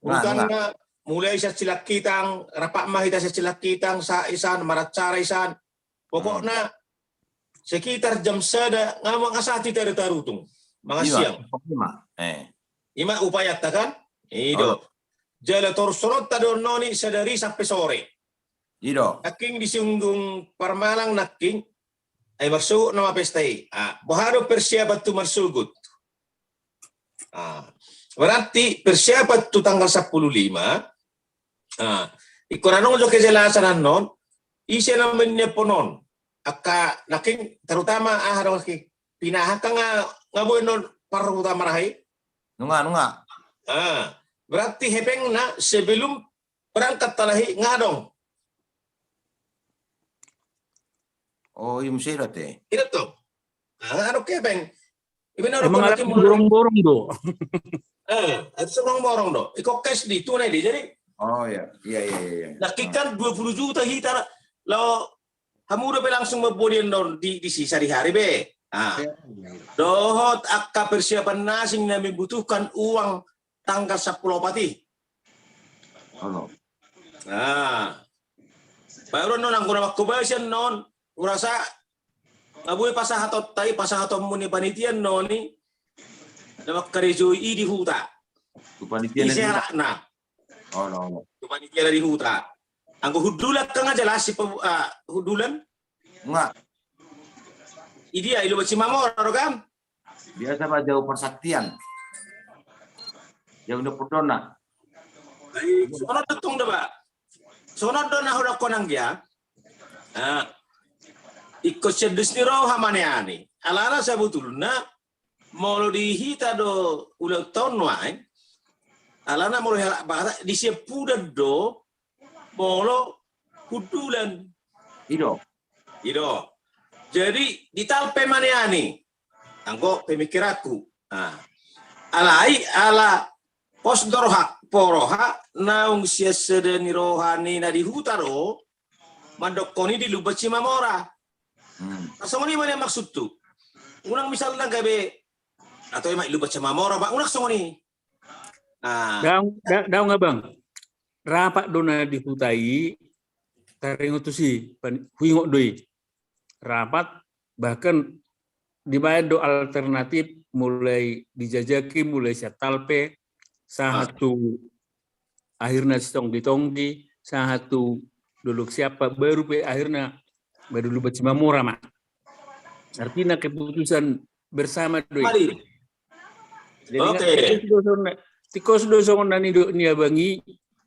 Nah, urutanna mulai sian Silangkitang, rap ma hita sian Silangkitang, sahat isan, maracara isan. Pokokna sekitar jam sada, nga, nga sahat hita do tarutung. Mangan siang. Ima, eh. Ima upayanta kan? I do. Oh. Jala torus sononta do annon i sadari sampe sore. I do. Nangkin disinggung parmalang nangkin, ai marsogot nama pesta i. Ah, boha do persiapan tu marsogot? Ah, berarti persiapan tu tanggal sampulu lima, ah, ingkon adong jo kejelasan annon, ise na manyiapon on. Angka nangkin terutama aha do nangkin pinahan kan nga, nga boi annon parutama rahi. Nunga, nunga. Ah, berarti hepengna sebelum berangkat alai nga adong. Oh, i muse do ate. I do tong. Ah, nga adong hepeng. Ima na adong, emang borong-borong do. Eh, itu borong-borong do. Ingkon cash di, tunai di. Jadi. Oh iya, iya, iya, iya. Nangkin kan dua puluh juta hita laho hamu dope langsung mamboli annon di, di sisa di hari be. Ah. Iya, iya. Dohot angka persiapan na asing na membutuhkan uang tanggal sampulu opat i. Halo. Nah. Baru annon anggo na mangkobasi annon, hurasa nga boi pasahatonta i, pasahatonmu ni panitia annon i, na mangkarejoi i di huta. Tu panitia na di huta. Ise halakna? Olo, olo. Tu panitia na di huta. Anggo hundulan kan nga jelas i pe-, ah, hundulan? Nga. Idia, i Lumban Simamora do kan? Biasa ma jau parsantian. Jau na pordona. Baik, songon on do tong do, Pak. Songon on do na hudokkon anggia. Nah, ingkon sian dos ni roha ma nian i. Alana sabotulna molo di hita do ulaonta on nuaeng. Alana molo halak Batak di siampudan do molo hundulan. I do. I do. Jadi di talpe ma nian i. Anggo pemikiranku. Nah. Alai ala pos do roha, po roha, naung sian sada ni roha ni na di huta do mandokkon i di Lumban Simamora. Hmm. Nah, songon i ma nian maksudhu. Unang misalna gabe atau ima i Lumban Simamora, Pak, unang songon i. Nah. Daong, da-, daong abang. Rapat do na di huta i, taringot tusi, pan-, huingot do i. Rapat, bahkan dibaen do alternatif mulai dijajaki, mulai sian talpe, sahat tu akhirna sitonggi-tonggi, sahat tu Dolok Siapa, baru pe akhirna molo di Lumban Simamora ma. Artina keputusan bersama do i. Jadi, oke. Tikus do songon na-, tikus do songon na nidok ni abang i,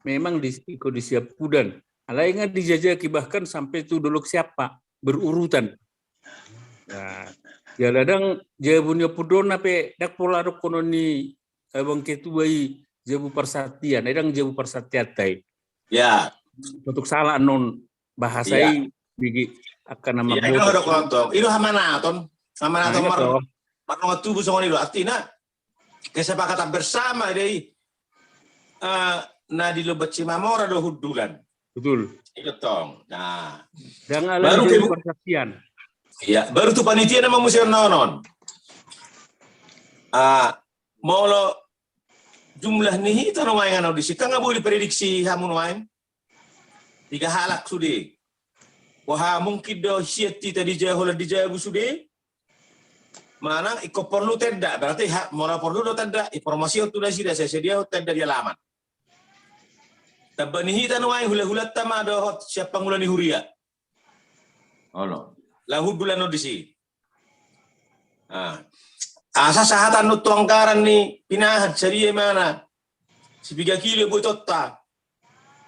memang di, ingkon di siampudan. Alai nga dijajaki bahkan sampe tu Dolok Siapa, berurutan. Nah, jala ndang jabu ni ompudonna pe, ndang pola dohonon ni abang ketua i jabu parsantian, ndang jabu parsantianta i. Ya. Tontu sala annon bahasa i, bigi angka na mamboto. I do hamanaton. Hamanaton mar-, marnongan tubu songon i do. Artina, kesepakatan bersama do i, eh, na di Lumban Simamora do hundulan. Betul. I do tong. Nah. Ndang ala baru tu parsantian. Iya, baru tu panitia nama musim nonon. Ah, molo jumlah ni hita nuaeng annon disi, kan nga boi diprediksi hamu nuaeng. Tiga halak sude. Boha mungkin do sian hita di jabu, holan di jabu sude. Manang ingkon porlu tenda, berarti ha-, molo porlu do tenda, informasi on tu nasida, sai sadiahon tenda di alaman. Tamba ni hita nuaeng hulahulanta ma dohot sian pangula ni huria. Olo. Laho hundulan on disi. Ah. Asa sahat annon tu anggaran ni pinahan, sadia imana. Sipiga kilo botoonta.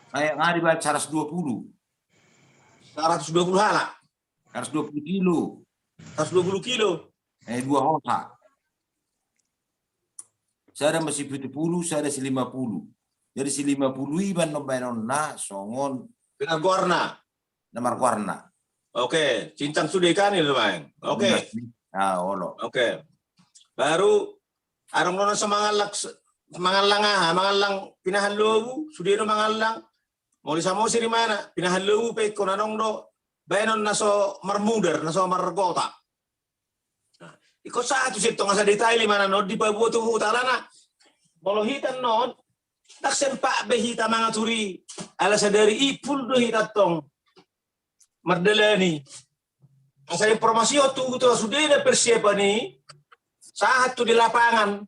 Kayak nga dibaen saratus dua puluh. Saratus dua puluh halak. Saratus dua puluh kilo. Saratus dua puluh kilo. Eh, dua hosa. Sada ma sipitu puluh, sada silima puluh. Jadi silima puluh i ma annon baenonna songon. Pinargoarna. Na margoarna. Oke, cincang sude kan i do baen. Oke. Ah, olo. Oke. Baru adong do na so mangallang, mangallang aha, mangallang pinahan lobu, sude do mangallang. Molo di Samosir imana, pinahan lobu pe ingkon adong do baenon na so marmudar, na so margota. Nah, ingkon sahat tu sintong asa detail imana annon dipaboa tu huta alana. Molo hita annon, ndang sempat be hita mangatur i, ala sadari i full do hita tong mardalani. Asa informasi on tu huta sude na persiapan i, sahat tu di lapangan.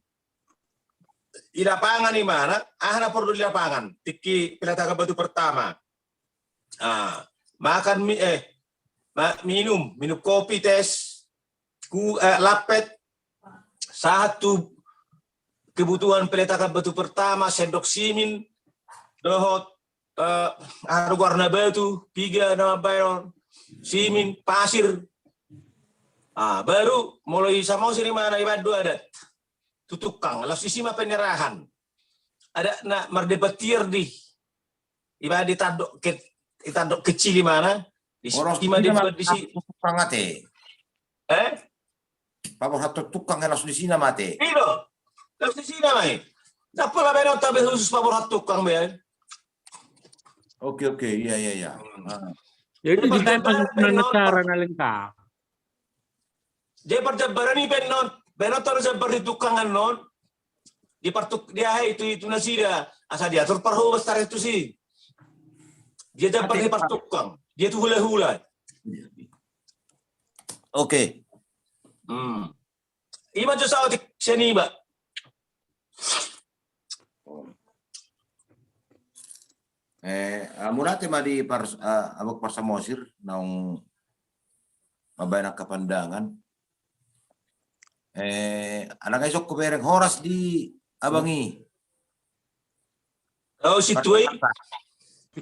Di lapangan imana, aha na porlu di lapangan. Tingki peletakan batu pertama. Ah, makan mi-, eh, ma-, minum, minum kopi, tes, ku-, eh, lampet, sahat tu kebutuhan peletakan batu pertama, sendok simin, dohot, eh, aha do goarna, batu, piga na mambaen on, simin, pasir. Ah, baru molo di Samosir imana, ibaen do adat tu tukang, laos disi ma penyerahan. Adat na mardepan tiar di. Ibaen di tandok ke-, di tandok kecil imana. Disi ma dibuat disi. Tukang ate. Eh? Paborhathon tukang, laos disi na ma ate. I do. Laos disi na ma i. Ndang pola baenonta be khusus paborhat tukang be. Oke, oke, iya, iya, iya. Hmm. Ah. Jadi di sana cara na lengkap. Jadi parjambaran i baenon, baenonta do jambar di tukang annon. Di partuk-, di aha i tu, i tu nasida. Asa diatur parhobas taringot tusi. Dia jambar di partukang. Dia tu hulahula. Oke. Hmm. I ma jo saotik sian i, Pak. Eh, ah, mauliate ma di pars-, ah, abang Parsamosir, naung mambaen angka pandangan. Eh, ala nga isongku bereng horas di abang i. Oh, si tua i.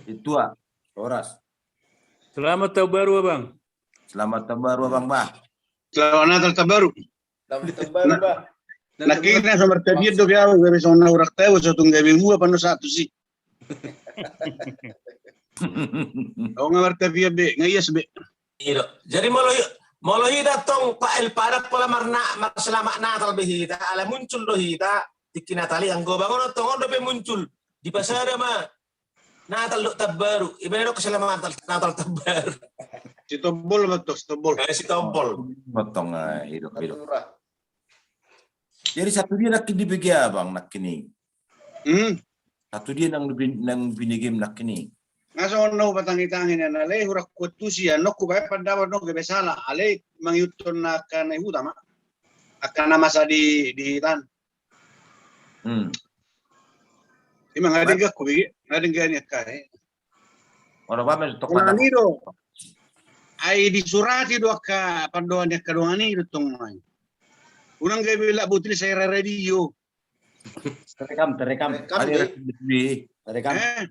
Itu ah. Horas. Selamat tahun baru, Abang. Selamat tahun baru, Abang, bah. Selamat Natal tahun baru. Selamat tahun baru, bah. Nangkin na so martapian dope au, gabe songon na hurang tabo, so tung gabe mua pano satu si. Au nga martapian be, nga ias be. Ido. Jadi molo hi-, molo hita tong Pak El Padak pola marna-, marselamat Natal be hita, ala muncul do hita, tingki Natal i, anggo bangon tong on dope muncul. Dipasada ma Natal dohot tahun baru, iba na dohot selamat Natal, Natal tahun baru. Si tombol ma tong, si tombol. Eh, si tombol. Ma tong, eh, ido, ido. Jadi satu dia nangkin dibege Abang nangkin i. Hmm. Satu dia nang bin-, nang binegem nangkin i. Nga songon na hupatangi-tangi na, na le hurang kuantusi, annon hubaen pandapotan gabe sala, alai mangihuthon na angka na i huta ma. Angka na masa di, di hitaan. Hmm. Ima nga denggan hubege, nga denggan i angka, eh. Ora ba mes tok. Ai disurati do angka pandohan ni angka dongan i do tong ai. Unang gabe lak botil sai ra radio. Terekam, terekam. Terekam. Direkam. Eh?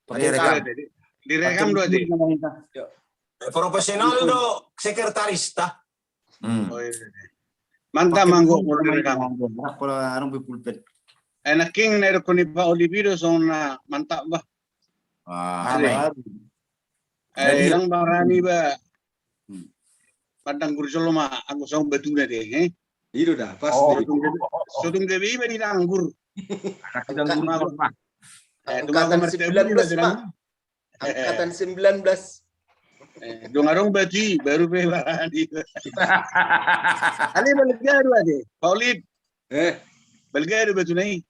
Direkam. Direkam. Direkam do ate. Profesional do sekretaris ta. Hmm. Oh, iya. Mantap, manggo, molo direkam. Manggo, molo arung be pulpen. Eh, nangkin na idokkon ni Pak Olipi do songon na mantap, bah. Ah, baru. Eh, nang barani, bah. Hmm. Pandang guru solo ma, anggo songon batuna de, eh? Ido da, pas. Oh. So tung gabe, so tung gabe iba di danggur. Angkatan sembilan belas, Pak. Angkatan sembilan belas. Eh, dung adong batu i, baru pe barani. Ale balga do ate, Pak Olipi. Eh. Balga do batu na i.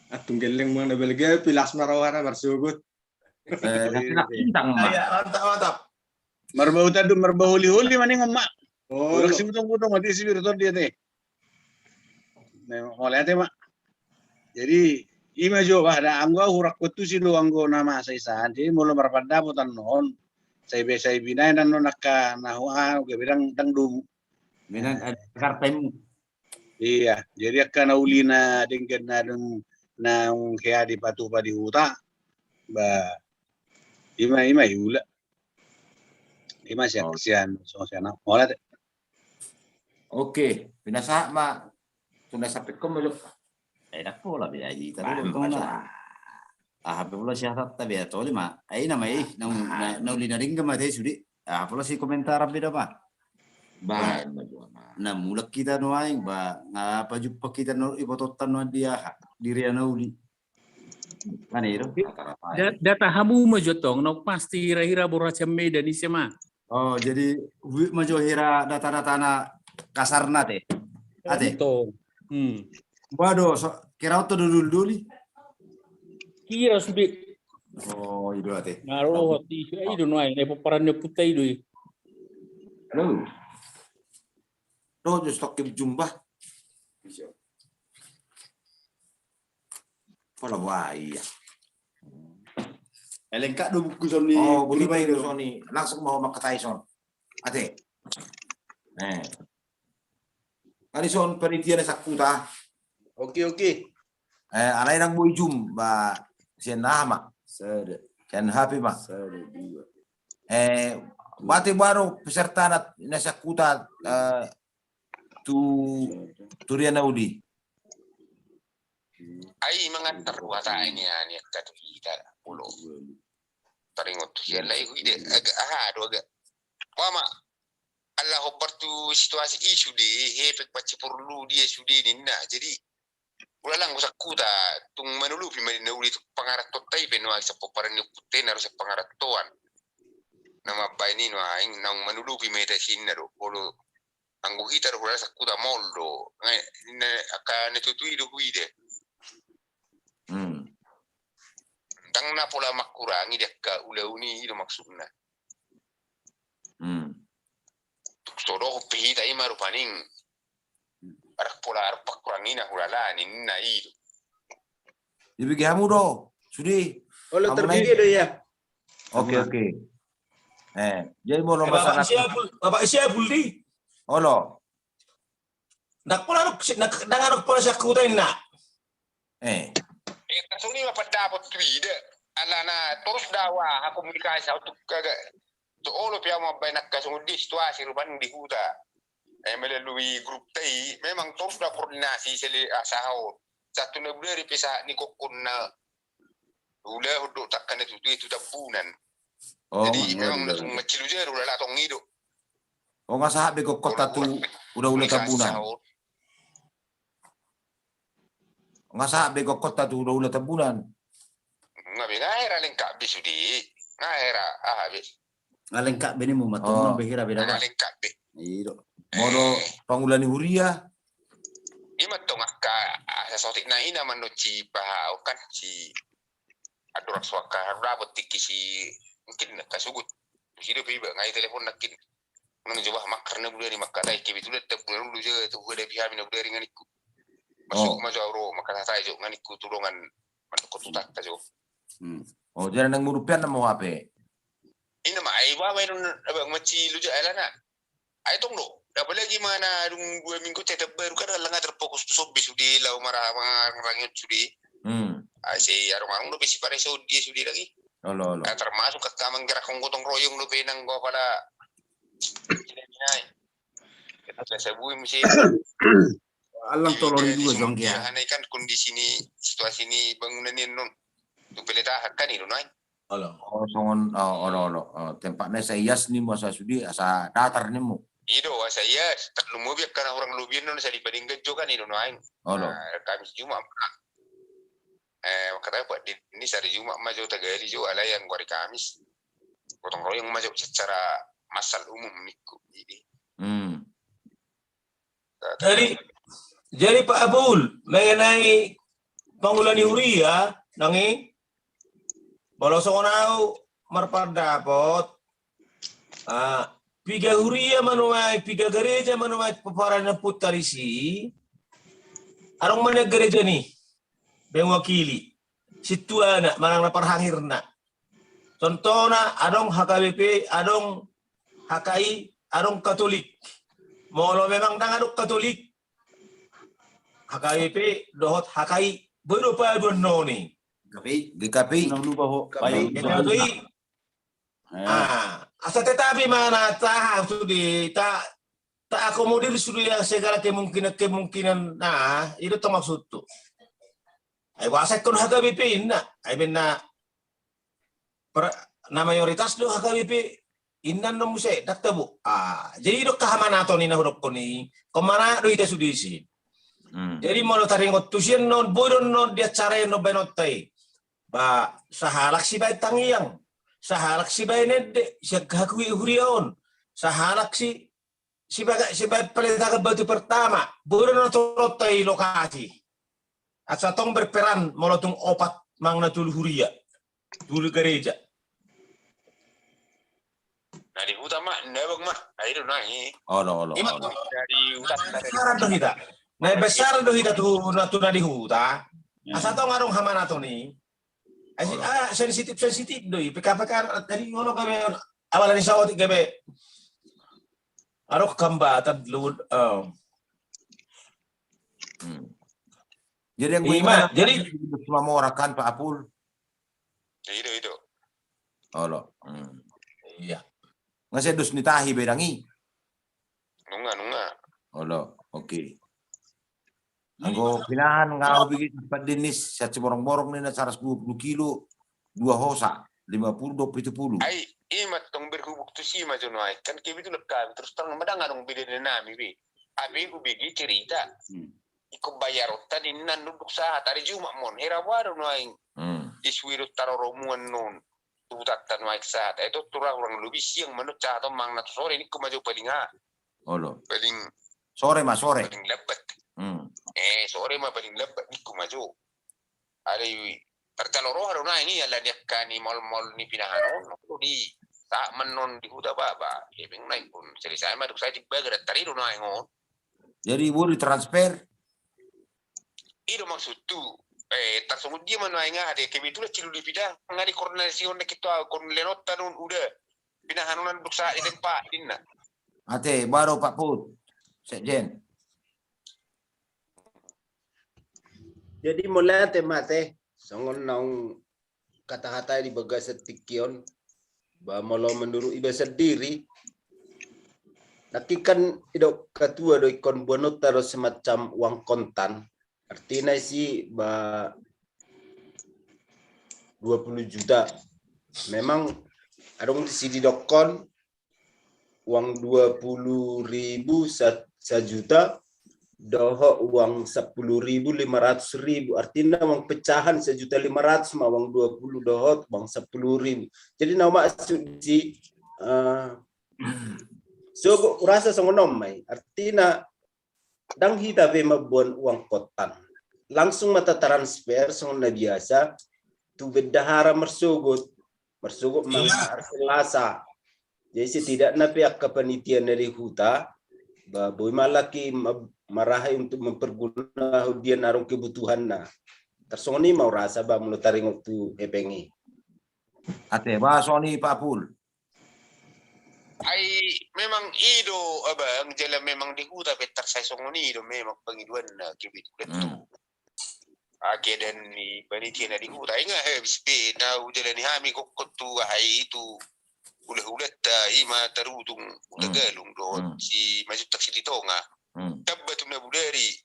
Ah, tung gelleng ma na balga, pilas ma rohana marsogot. Eh, mantap, mantap. Marbau tadu, marbau holi-holi ma ningon ma. Oh. Urang si butong-butong ate, si birton dia ate. Mauliate ma. Jadi ima jo bah, da anggo au hurang kuantusi do anggo na masa i san. Jadi molo marpandapotan on, sai be sai binaen annon angka na hua gabe dang, dang domu. Binaen, eh, karpemu. Iya, jadi angka na uli na denggan na dung na hea dipatupa di huta. Ba ima, ima iula. Ima sian, sian, songon sian au. Mauliate. Oke, pinasahat ma. Tunda sampe kom melo. Eh, dang pola be ai tadi. Aha pe pola siasat ta be toli ma. Ai nama i, na uli na denggan ma te sude. Aha pola si komentar be da ba. Ba na mulak hita nuaeng ba, nga pajumpa hita nuaeng ibototan nuaeng di aha, di ria na uli. Mana itu? Da-, data hamu ma jo tong, na pasti hira-hira boru Medan i se ma. Oh, jadi ma jo hira data-data na kasarna te. Ate. Tong. Hmm. Waduh, so, kira oto dulu dulu. Kira sude. Oh, ido ate. Narohot i, ido nuaeng, eh, pomparan ni ompunta ido i. Halo. Rojo stok jumba. Pola wai ya. Eh, lengkap do buku soni. Oh, buni bai do soni. Langsung mau makatai son. Ate. Eh. Tadi son panitia na sangkuta. Oke, oke. Eh, alai nang boi jum ba sian aha ma. Sada. Sian H P ma. Sada, dua. Eh, bati baru peserta na, na sangkuta, eh, tu, tu ria na uli. Ai mangantar wata ini ani angka tu hita pulo. Taringot tu sian lai hu ide aga aha do aga. Wama. Ala hombar tu situasi i sude, hepeng paciporlu dia sude ninna. Jadi ulalang sangkuta tung manulupi ma ninna uli tu pangarantoan ta i pe nuaeng, sian pomparan ni ompunta i na ro sian pangarantoan. Na mambaen i nuaeng naung manulupi ma hita sinna do. Olo anggo hita do hulala sangkuta mol do. Ngai ninna angka na tutu i do huide. Hmm. Ndang na pola mangkurangi di angka ulaon i do maksudna. Hmm. Tung so dohot pe hita i ma rupani. Arah pola arah pangkurangi na hulala ninna i do. Dibege hamu do sude. Olo terbege do ya. Oke, oke. Eh, jadi molo masalah Bapak Siapul, Bapak Siapul di. Olo. Ndang pola adong, ndang adong pola sangkuta inna. Eh. Eh, tasongon i ma pandapot tu ida. Alana torus da au aha komunikasi au tu kaga. Tu olo pe au mambaen angka songon dia situasi rupani di huta. Eh, melalui grup ta i, memang torus da koordinasi sele, ah, saha on. Satu na budari pe sahat ni kokkon na ulahon do tangka na tutu i tu Tambunan. Oh, jadi memang na tung macilu jero lala tong i do. Oh, nga sahat be kokkon ta tu ula-ula Tambunan. Nga sahat be kokkon ta tu ula-ula Tambunan. Nga be, nga hera lengkap be sude. Nga hera, aha be. Nga lengkap be nimu, matung be hera be dapat. Nga lengkap be. Ido. Molo pangula ni huria. Ima tong angka, ah, sasotik na ina manut si paha, kan si Andorang so angka haru dapot tingki si mungkin angka sugut. Sida pe iba ngai telepon nangkin. Nang coba makkar na budari mangkatai kebetulan Tambunan ulu jo tu hadapi hami na budari nganingku. Masuk ma jo au ro mangkatai jo nganingku tu dongan mandok tu tata jo. Oh, jadi nang murupian nama hape. Ina ma ai baba ina abang macilu jo alana. Ai tong do. Apalagi mana dung dua minggu tetap baru kan langa terfokus tu sobi sude lau marah mangarang sude. Ai se arung-arung do besi pare sobi sude lagi. Olo olo. Termasuk kakak manggerak gotong royong do penang gua pada. Kita biasa bui musim. Alang tolong dua jong dia. Hana kan kondisi ni situasi ni bangunan ni non. Tu peletahan kan itu nai. Olo. Oh, songon, oh, olo, olo. Oh, tempatna asa ias nimu asa sude, asa datar nimu. Ido, asa ias. Tarlumobi angka na hurang lobian non, asa dipadenggan jo kan, ido nuaeng. Olo. Kamis Jumat. Eh, kata apa, di, ini sari Jumat ma jo tagali jo, alai anggo ari Kamis. Gotong royong ma jo secara massal umum ningku. Jadi, jadi Pak Apul, mengenai pangula ni huria, nang i, molo songon au marpandapot, ah, piga huria ma nuaeng, piga gareja ma nuaeng pomparan na punta disi, adong ma nian gareja ni, mewakili, sintuana, manang na parhangirna. Contohna, adong H K B P, adong H K I, adong Katolik. Molo memang ndang adong Katolik, H K B P dohot H K I, boi do paduan noni. G K P I. G K P I. G K P I. Ah, asa tetapi mana taha sude ta, ta akomodir sude segala kemungkinan-kemungkinan, nah, itu termasuk tu. Ai boasa ikkon H K B P inna, ai benna na mayoritas do H K B P inna non muse, ndang tabo. Ah, jadi do angka hamanaton i na hudokkon i, ingkon manat do hita sude disi. Jadi molo taringot tu sian non, boi do non di acara i non baenonta i. Ba, sahalak sibaen tangiang, sahalak sibaen ende, sian hahuria on, sahalak si sibaga, sibaen peletakan batu pertama, boi do na toronta i lokasi. Asa tong berperan molo tung opat manang na tolu huria, tolu gareja. Na di huta ma, na bang ma, ai do nai. Olo olo. Ima tong. Dari huta. Na besaran do hita. Na besaran do hita tu na, tu na di huta. Asa tong adong hamanaton i. Ai, ah, sensitif, sensitif do i. P K P K tadi ngono gabe, apalagi saotik gabe. Adong hambatan lud. Jadi yang gue ingat, jadi cuma mau rakan Pak Apul. Ido, ido. Olo. Iya. Nga sedus ni tahi bedang i. Nunga, nunga. Olo, oke. Anggo pinahan nga au bigi tempat dinis, sian Siborongborong ni na saratus dua pulu kilo, dua hosa, lima pulu dohot pitu pulu. Ai, ima tong berhubung tu si ma jo nuaeng. Kan kebetulan kami terus terang madang adong beda nami be. Abe hubege cerita. Ingkon bayaronta ninna nunduk sahat ari Jumat mon. Hera boha do nuaeng. Isui do taroromuan non. Tu hutanta nuaeng sahat. Ai tontu ra hurang lobi siang manut sahat on manang na tu sore ningku ma jo paling ha. Olo. Paling sore ma, sore. Paling lambat. Eh, sore ma paling lambat ningku ma jo. Ada i parjalo roha do nuaeng i ala ni angka ni molmol ni pinahan on. Di saat manon di huta baba. Hepeng nuaeng pun. Selesai ma duk saya di baga datar i do nuaeng on. Jadi boi transfer. Ido maksudku. Eh, tarsongon dia ma nuaeng aha de, kebetulan silu di pidang, nga di koordinasi on na kito kon lenonta non uda. Pinahan on duk sahat i tempat inna. Ate, baru Pak Put. Sekjen. Jadi mauliate ma ate. Songon naung hata-hata di bagasan tingki on, ba molo menurut iba sendiri, nangkin kan didok ketua do ingkon boanonta do semacam uang kontan, artina isi ba dua puluh juta. Memang adong disi didokkon uang dua puluh ribu sa-, sajuta, dohot uang sepuluh ribu, lima ratus ribu, artina uang pecahan sajuta lima ratus ma uang dua puluh dohot uang sepuluh ribu. Jadi na maksud si, eh, so hurasa songon on ma i, artina ndang hita pe mamboan uang kontan, langsung ma tatransfer songon na biasa tu bendahara marsogot, marsogot ma hari Selasa. Jadi setidakna pe angka panitia na di huta, ba boi ma alai ma-, marahai untuk memperguna dia na adong kebutuhanna. Tarsongon i ma hurasa ba molo taringot tu hepeng i. Ate, ba songon i Pak Pul. Ai memang i do abang, jala memang di huta pe tarsai songon i do memang pangidoanna kebetulan tu. Hmm. Ake dan ni panitia na di huta, inga he bis be na hujalani hami gokkon tu aha i tu hula-hulanta i ma Tarutung, Huta Galung do, hmm, si Manjuntak Silitonga. Hmm. Tamba tu na bodari.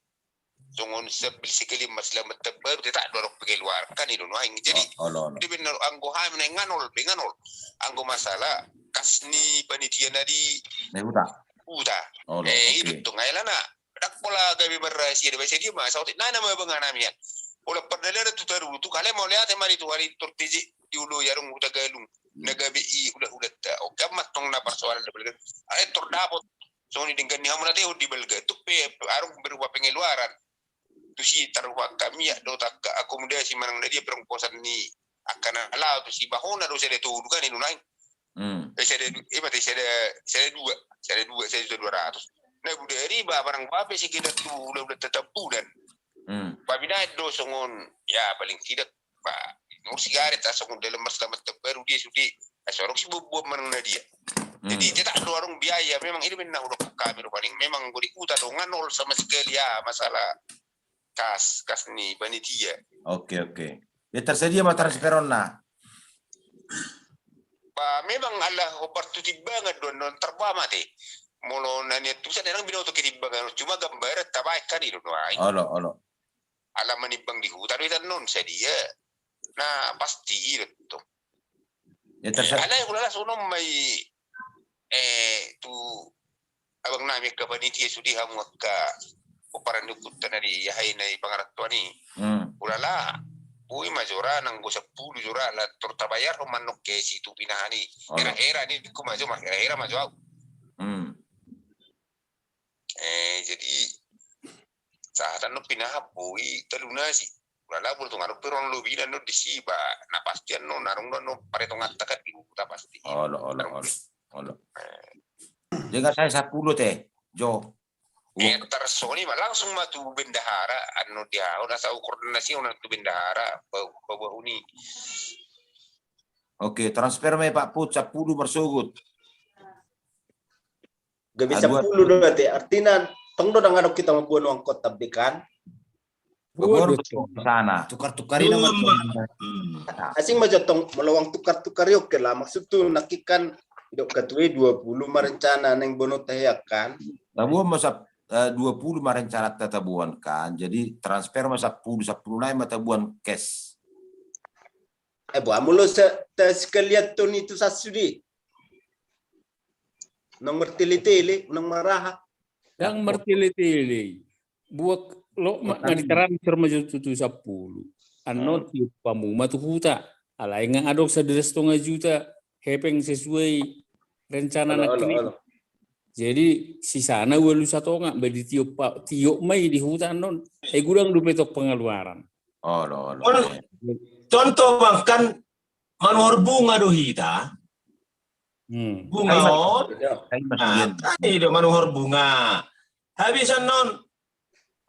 Songon sambil sekali ma selamat tamba, tetap do adong pengeluaran kan i do nuaeng. Jadi, oh, olo, olo, di benar anggo hami na inganol, benganol. Anggo masalah kas ni panitia na di, na huta. Huta. Olo, eh, oke. I do tong aelana. Dak pola gabe berrahasia, di baca dia ma, saotik nana ma bengan hami an. Pola pardalanan tu Tarutung, kale mauliate ma di Tuhan i torteje di ulu yarung Huta Galung. Hmm. Na gabe i hula-hulanta. Oke, amat tong na persoalan da balga. Ai tordapot. Songon i denggan ni hamu na teho di balga tu pe adong berupa pengeluaran. Tusi taruhak hami ya do tangka akomodasi manang na dia perongkosan ni angka na laho tusi bahona do sada tolu kan i do nuaeng. Hmm. Eh, sada du-, eh, mate sada, sada dua, sada dua, sada juta dua ratus. Na bodari ba barang bape sekedar tu hula-hulanta tampunan. Hmm. Pabinaen do songon ya paling tidak ba nur sigaret, ah, songon dalam marselamat tamba do dia sude. Ah, sorok si buat-buat manang na dia. Hmm. Jadi tetap do adong biaya, memang i do na hudok hami do paling memang anggo di huta do nganol sama sekali ya masalah kas, kas ni panitia. Oke, oke. Ya tersedia ma transferonna. Ba memang ala hombar tu timbangan do annon, tarba mate. Molo na nian tusan nang binoto ke timbangan, cuma gambaran tabaen kan i do nuaeng. Olo, olo. Ala manimbang di huta do hita annon sadia. Na pasti i do tong. Ya, terser- alai hulala songon on ma i, eh, tu abang nami angka panitia sude hamu angka pomparan ni ungkunta na di aha i na i pangarantoan i. Hmm. Hulala boi ma jo ra nanggo sampulu jo ra, ala tor tabayarhon ma annon ke si tu pinahan i. Olo. Hera-hera ni ku ma jo, ma hera-hera ma jo au. Hmm. Eh, jadi sahat annon pinahan boi talunasi. Hulala boi tung adong pe ruang lobina annon disi ba, na pasti annon, adong do annon paretonganta kan di huta pasti. Olo, olo, olo, olo. Eh. Jadi nggak saya sampulu te, jo. Eh, tarsongon i ma langsung ma tu bendahara, annon dia, asa ukur nasi annon tu bendahara, ba-, ba-, ba-, uni. Oke, transfer ma i Pak Put, sampulu marsogot. Gabe sampulu do ate, artina tong do ndang adong hita mamboan uang kontan be kan. Boan do tong sana. Tukar-tukari nama tong. Asing ma jo tong, molo uang tukar-tukari oke lah. Maksud tu nangkin kan didok ketua i dua puluh ma rencana naeng boanonta hea kan. Taboan ma sap-, eh, dua puluh ma rencana taboan kan. Jadi transfer ma sampulu, sampulu nai ma taboan cash. Eh, boha molo sa-, ta sekalian tu ni tu sasude. Nang martele-tele, nang maraha. Nang martele-tele. Buat lo ma, na ditransfer ma jo tu, tu sampulu. Annon tiop hamu ma tu huta. Alai nga adong sada ratus tonga juta hepeng sesuai rencana nangkin i. Jadi sisana ualu satonga, ba ditiop pa-, tiop ma i di huta annon. Eh, godang dope tong pengeluaran. Olo, olo. Contoh bahkan manuhor bunga do hita. Hmm. Bunga on. Nah, kan i do manuhor bunga. Habis annon,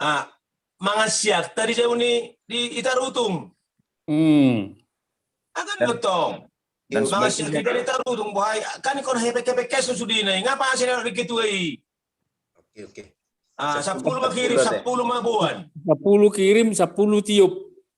ah, mangan siakta di jabu ni, di Tarutung. Hmm. Akan do tong. Mangan siakta di Tarutung, bohai, kan ingkon hepeng-hepeng cash sudena i. Ngapa asi na di ketua i? Oke, oke. Ah, sampulu ma kirim, sampulu ma boan. Sampulu kirim, sampulu tiop.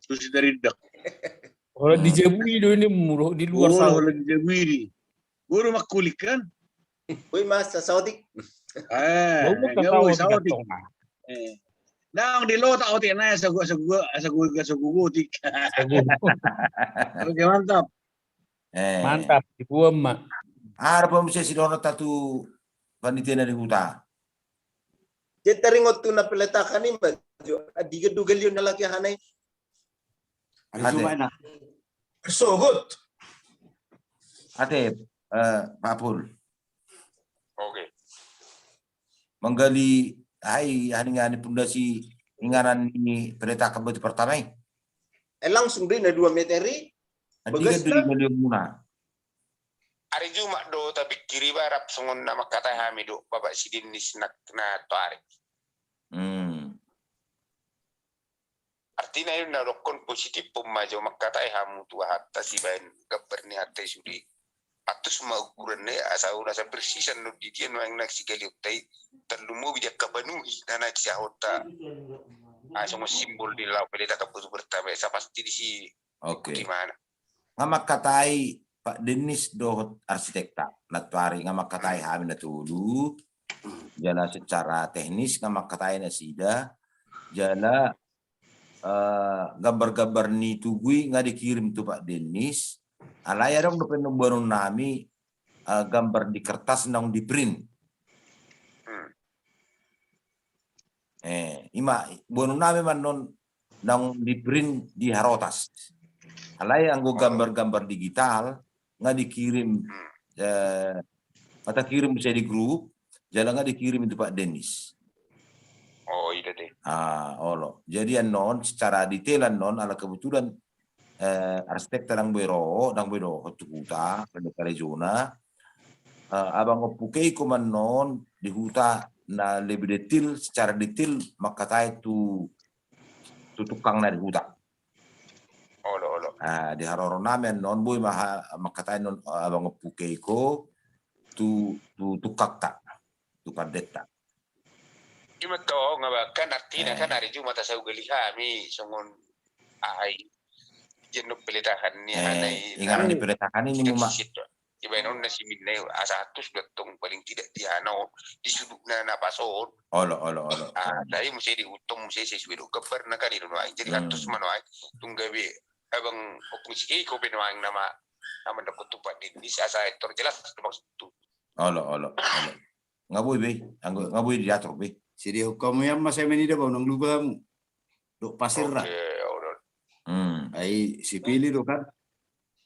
Susi Tarindak. Holan di Jabu i do ini mulu, di luar Saotik. Holan di Jabu i. Guru makulik kan? Oi, Mas, Saotik. Eh, Saotik. Naung di Lotak otik na, sagu sagu sagu sagu otik. Oke, mantap. Mantap, dibuat ma. Arpa muse sidohononta tu panitia na di huta. Jadi taringot tu na peletakan i ma jo, di gedung galion na laki hanai. Ari Jumat na. Sogot. Ate, eh, Pak Pul. Oke. Manggali hai haningan ni pundasi inganan ni peletakan batu pertama i. Eh, langsung do i na dua meter i. Andigan do i galion muna. Ari Jumat do tapingkiri barap songon na mangkatai hami do bapak si Dennis na, na toari. Hmm. Artina i na dokkon positif pun ma jo mangkatai hamu tu hata sibaen gambar ni hata i sude. Atus ma ukuran na i asa asa persisan do di dia nuaeng na sigalion ta i. Tarlumobi di angka panuhi na naeng siahonta. Asa songon simbol di laho peletakan batu pertama i asa pasti di si. Oke. Di mana? Nga mangkatai Pak Dennis dohot arsitekta. Na toari nga mangkatai hami na tolu. Jala secara teknis nga mangkatai nasida. Jala eh, gambar-gambar ni tugu i nga dikirim tu Pak Dennis. Alai adong dope annon boanon nami eh, gambar di kertas naung di print. Hmm. Eh, ima boanon nami ma annon naung di print di Harotas. Alai anggo gambar-gambar digital nga dikirim eh, nga takirim muse di grup, jala nga dikirim tu Pak Dennis. Oh, ida dei. Ah, olo. Jadi annon secara detail annon ala kebetulan eh, arsitekta ndang boi ro, ndang boi dohot tu huta, rende karejona. Eh, abang Ompu Keiko ma annon di huta na lebih detail, secara detail mangkatai tu tu tukang na di huta. Olo, olo. Ah, di haroro nami annon boi ma ha, mangkatai annon eh, abang Ompu Keiko tu tu tukangta, tu pandetta. Ima to nga bahkan artina kan ari Jumat asa ugali hami songon ai jeno peletakan ni hana i. Inganan ni peletakan i ma. Dibaen on na siminna i asa atus do tong paling tidak di hana on di sudut na na pas on. Olo, olo, olo. Ah, tadi muse di hutong muse sesuai do gambar na kan i do nuaeng. Jadi atus ma nuaeng tung gabe abang Ompu Keiko pe nuaeng nama nama dokon tu Pak Dennis asa etor jelas do maksud tu. Olo, olo, olo. Nga boi be, anggo nga boi diatur be. Sidi hukamu yang masa menida bau nang lubamu. Dok pasir ra. Oke, olo. Hmm. Ai sipili do kan.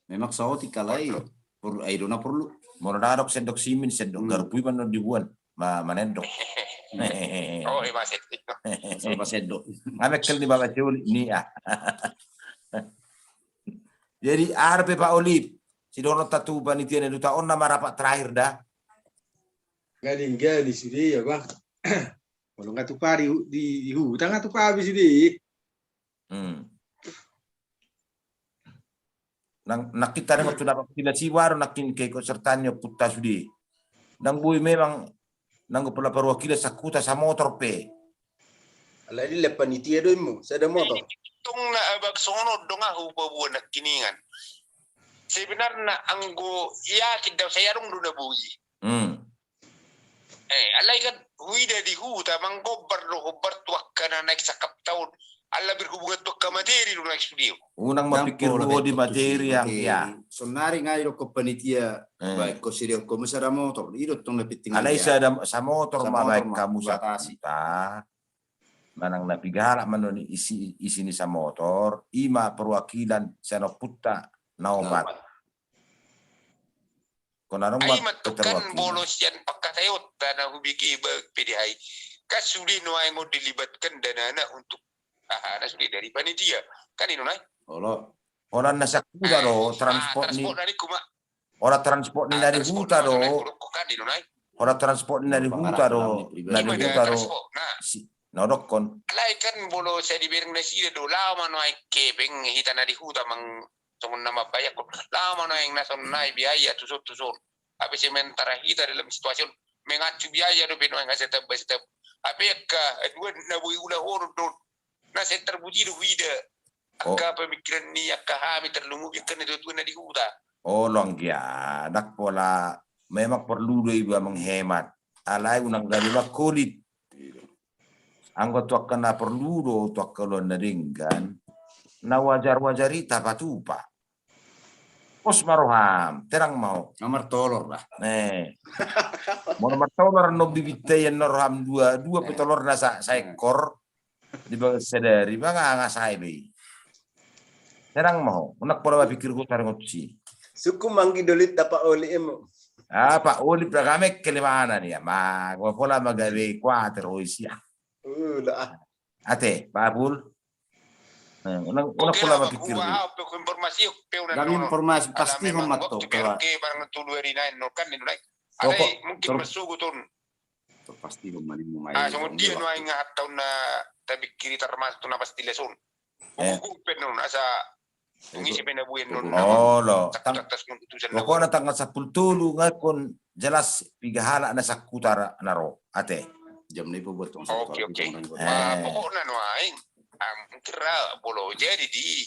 Memang saotik alai. Porlu ai do na porlu. Molo na dok sendok simin, sendok garpu i ma annon dibuan. Ma manendok. Oh, i ma sendok. Sama sendok. Nga mekkel ni bapak si Oli ni ah. Jadi aha dope Pak Oli, sidohonon ta tu panitia na di huta on nama rapat terakhir da. Gani gani sude ya bang. Molo nga tupa di di huta nga tupa habis sude. Hmm. Nang nangkin tadi waktu dapat pila siwaro nangkin ke ikut serta ni ompunta sude. Ndang boi memang nanggo pola perwakilan sahuta samotor pe. Alai dilehon panitia do immu sada motor. Tong na abang songon on do nga hupaboa nangkiningan. Sebenarna anggo yakin da sai adong do na boi. Hmm. Eh, alai kan huida di huta manggombar do hombar tu angka na naeng sangkap taon. Ala berhubungan tu angka materi do naeng sude. Unang mapikir ho di materi yang ya. Sonari nga idokkon panitia baen ho sidi ho muse sada motor. Ido tong na penting. Alai sada samotor ma baen hamu sahuta. Manang na piga halak ma annon isi isi ni samotor, ima perwakilan sian ompunta na opat. Kona rong ma kan bolo sian pangkataionta na hubege ba P D H I. Kan sude nuaeng on dilibatkan danana untuk aha na sude dari panitia. Kan i do nai. Olo. Olo na sahuta do transport ni. Olo transport ni na di huta do. Olo transport ni na di huta do. Na di huta do. Na dokkon. Alai kan bolo sai dibereng nasida do laho ma nuaeng kepeng hita na di huta mang songon na mambayangkon. Laho ma nuaeng na songon nai biaya tuson tuson. Hape sementara hita dalam situasi on mengacu biaya dope nuaeng asa tamba asa tamba. Hape angka dua na boi ulahonon do. Na sai tarbuti do huida. Angka pemikiran ni angka hami tarlumobi angka na tuatua na di huta. Olo anggia, ndang pola memang perlu do iba menghemat. Alai unang gabe mangkolit. Anggo tu angka na perlu do tu angka ulaon na denggan, na wajar-wajar i tapatupa. Pos ma roham, terang ma ho. Nga martolor lah. Eh. Molo martolor annon bibinta i annon roham dua, dua pe tolorna sa, saekor. Di bagas sadari ma nga, nga sae be i. Serang ma ho, unang pola mapikir ho taringot si. Suku manggi dolit dapat oli emo. Ah, Pak Oli, beragame kelimana nih ya, ma, gua pola magabe kuater ho isi ah. Uh, lah. Ate, Pak Apul. Nah, unang, unang pola mapikir ho. Informasi, pasti ho ma tok, barang tu dua hari nain, no kan, ini naik. Ada mungkin masuk turun. Pasti ho ma. Ah, songon dia nuaeng, hatahon na tapikiri tarmasuk tu na pasti leson. Buku pe non asa tung isi pe na bue non. Olo. Pokokna tanggal sampulu tolu nga ingkon jelas piga halak na sangkutar na ro, ate. Jam na i pe buat tong. Oke, oke. Pokokna nuaeng, mungkin ra bolo jadi di,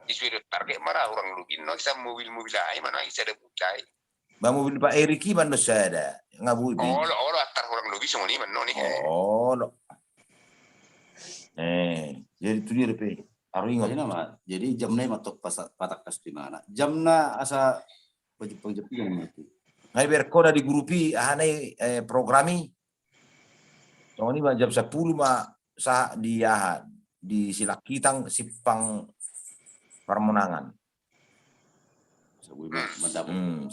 di suai do target ma ra, hurang lobi no, asa mobil-mobil ai ma nuaeng, sada butai. Ba mobil Pak Erik i ma no sada. Nga boi be. Olo, olo, antar hurang lobi songon i ma no ni. Olo. Eh, jadi tu dia dope. Aru ingot. Jadi jam na i ma tok patangkas tu imana. Jam na asa pajepang-jepang mati. Nga iberengkon di grup i, aha na i, eh, program i. Songon i ma jam sampulu ma sahat di aha, di Silakkitang simpang Parmonangan.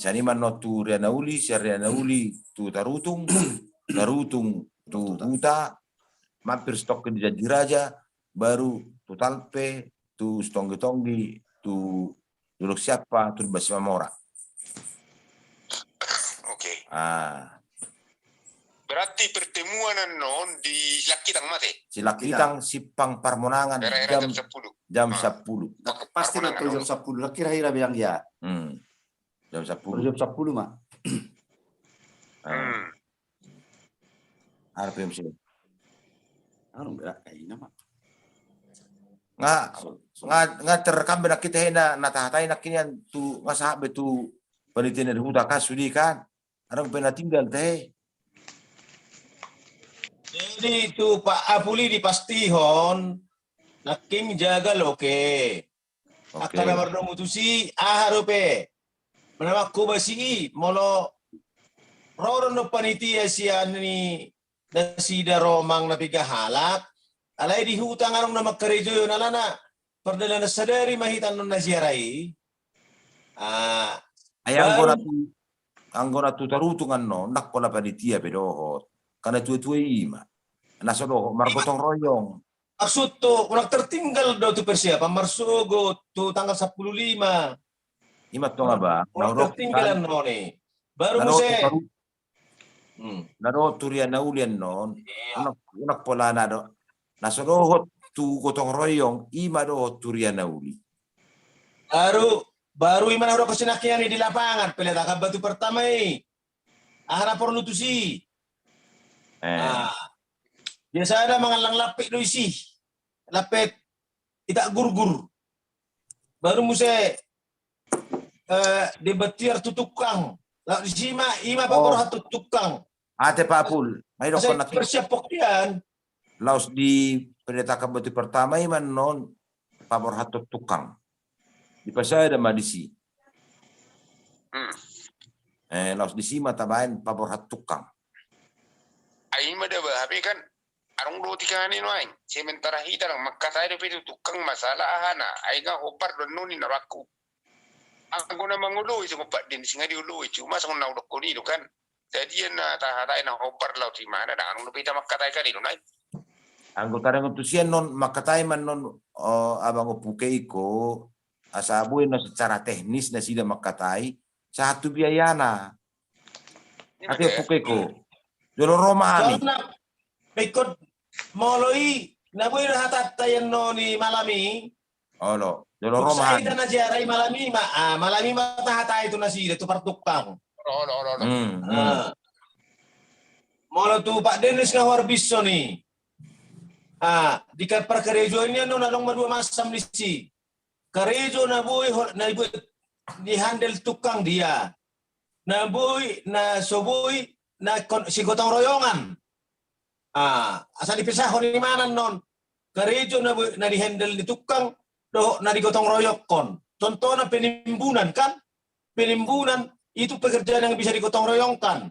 Sian i ma annon tu Rianauli, sian Rianauli tu Tarutung, Tarutung tu Huta, mampir sitongkin di Janji Raja, baru tu Talpe, tu Sitonggi-tonggi, tu Dolok Siapa, tu Basi Mamora. Oke. Ah. Berarti pertemuan annon di Silakkitang ma te? Silakkitang simpang Parmonangan. Jam sampulu. Jam sampulu. Pasti ma tu jam sampulu. Kira-kira bilang ya. Jam sampulu. Jam sampulu ma. Ada P M C. Anu, berak kayak ini ma. Nga, nga terekam be nangkin tahe na, na tahatai nangkin an tu, nga sahat be tu panitia na di huta kan, sude kan. Adong pe na tinggal tahe. Jadi tu Pak Apul i dipastihon, nangkin jagal oke. Angka na mardomu tusi, aha dope? Manang hobasi i, molo ro do annon panitia sian ni nasida ro manang na piga halak, alai di huta nga adong na mangkarejo i on, alana pardalanan sadari ma hita annon na ziarah i. Ah, ai anggo na tu, anggo na tu Tarutung annon, ndang pola panitia pe dohot. Kan na tua-tua i ma. Na so dohot margotong royong. Maksudhu, unang tertinggal do tu persiapan marsogot tu tanggal sampulu lima. I ma tong, abang. Unang tertinggal annon i. Baru muse. Na dohot tu Rianauli annon. Unang, unang pola na do. Na so dohot tu gotong royong, i ma dohot tu Rianauli. Baru, baru i ma na hudok sinangkinan i di lapangan, peletakan batu pertama i. Aha na porlu tusi? Biasana mangallang lampet do isi. Lampet itak gurgur. Baru muse, eh, dibatiar tu tukang. Laos disi ma, i ma paborhat tu tukang. Ate Pak Apul, ma i dokkon nangkin. Persiap pokkian. Laos dipeletakan batu pertama i ma annon paborhat tu tukang. Dipasada ma disi. Eh, laos disi ma tabaen paborhat tukang. Ai ma da ba, hape kan adong do tingkana i nuaeng. Sementara hita ndang mangkatai dope tu tukang masalah ahana. Ai nga hombar do annon i na rohangku. Anggo na mangoloi songon Pak Dennis nga dioloi, cuma songon na hudokkon i do kan. Jadi na tahatai na hombar laho tu imana, ndang adong dope hita mangkatai kan i do nai. Anggo taringot tusi annon mangkatai ma annon, abang, Ompu Keiko, asa boi annon secara teknis nasida mangkatai, sahat tu biayana. Ate Ompu Keiko. Jolo ro ma hami. Soalna, ingkon molo i, na boi do hatanta i annon i malam i. Olo, jolo ro ma hami. Sai na ziarah i malam i ma, ah, malam i ma tahatai tu nasida, tu partukang. Olo, olo, olo. Molo tu Pak Dennis nga huarbishon i. Ah, di parkarejoan i annon adong ma dua macam disi. Karejo na boi, na boi dihandle tukang dia. Na boi, na so boi, na kon-, sigotong royongan. Ah, asa dipisahon imana annon. Karejo na boi, na dihandle ni tukang, dohot na digotong royongkon. Contohna penimbunan kan? Penimbunan, itu pekerjaan yang bisa digotong royongkan.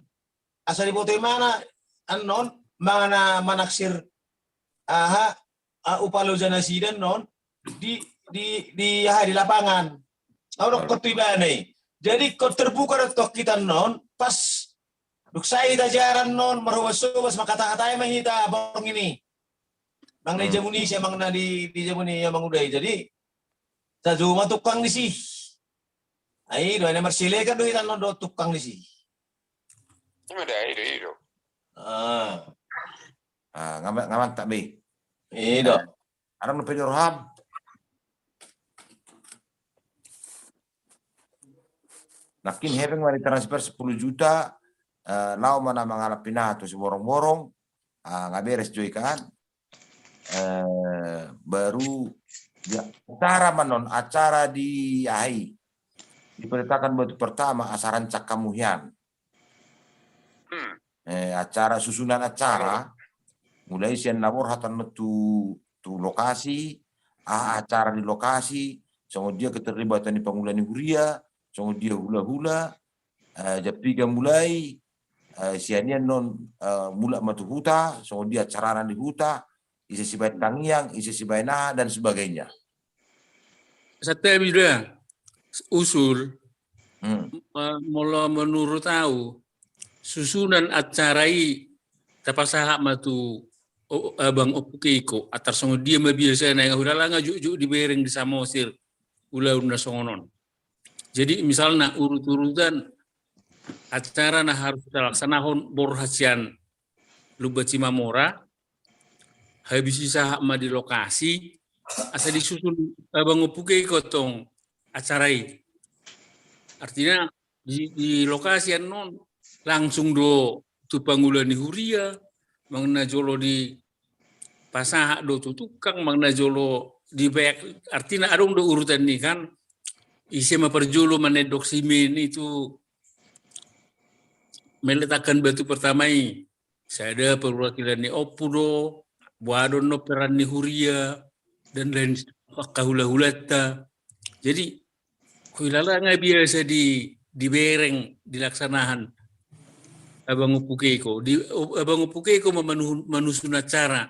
Asa diboto imana annon, mana manaksir, aha, ah, upa loja nasida annon, di di, di, aha, di lapangan. Au dokkon tu ibana i. Jadi ingkon terbuka do tong hita annon, pas dung sae hita siaran annon, marhobas-hobas, marhata-hata ma hita borngin i. Manang na di jabu ni si, manang na di, di jabu ni amang uda i. Jadi, tajou ma tungkang disi. Ai, do, na marsilegan do hita annon dohot tungkang disi. Ima da, i do, i do. Ah. Ah, nga ma-, nga mantap be. I do. Adong dope di roham? Nangkin hepeng ma ditransfer sepuluh juta, eh, laho ma na mangalap pinahan tu Siborongborong, ah, nga beres jo i kan. Eh, baru, ya, acara ma annon, acara di, aha i, di peletakan batu pertama, acara rancak hamu hian. Hmm. Eh, acara, susunan acara, mulai sian na borhat annon tu, tu lokasi, aha acara di lokasi, songon dia keterlibatan ni pangula ni huria, songon dia hula-hula, eh, jam piga mulai, eh, sian i annon, eh, mulak ma tu huta, songon dia acarana di huta, ise sibaen tangiang, ise sibaen aha, dan sebagainya. Santabi da, Usul. Hmm. Eh, molo menurut au, susunan acara i tapasahat ma tu, o-, abang Ompu Keiko, antar songon dia ma biasana, nga huilala, nga jotjot dibereng di Samosir ulaon na songon on. Jadi misalna urut-urutan acara na harus talaksanahon borhat sian Lumban Simamora, habis i sahat ma di lokasi, asa disusun abang Ompu Keiko tong acara i. Artina di, di lokasi annon langsung do tu pangula ni huria, manang na jolo dipasahat do tu tungkang, manang na jolo dibaen, artina adong do urutan i kan, ise ma parjolo manendok simen i tu meletakkan batu pertama i. Sada perwakilan ni ompu do, boha do annon peran ni huria, dan lain angka hula-hulanta. Jadi, huilala nga biasa di, dibereng, dilaksanahan abang Ompu Keiko. Di, abang Ompu Keiko ma manu-, manusun acara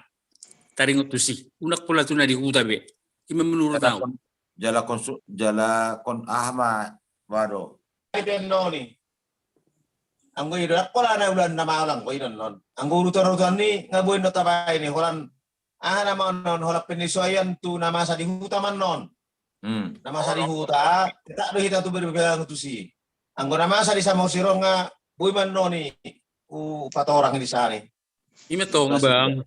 taringot tusi. Unang pola tu na di huta be. Ima menurut au. Jala kon-, jala kon-, aha ma, waduh. Anggo i do, ndang pola na ulaon na maol anggo i do annon. Anggo urutan-urutan i nga boi do tabaen i, holan aha nama annon, holan penyesuaian tu na masa di huta ma annon. Hmm. Na masa di huta, tetap do hita tu berpegang tusi. Anggo na masa di Samosir on nga boi ma annon i, u-, upatorang di sana i. Ima tong, Bang.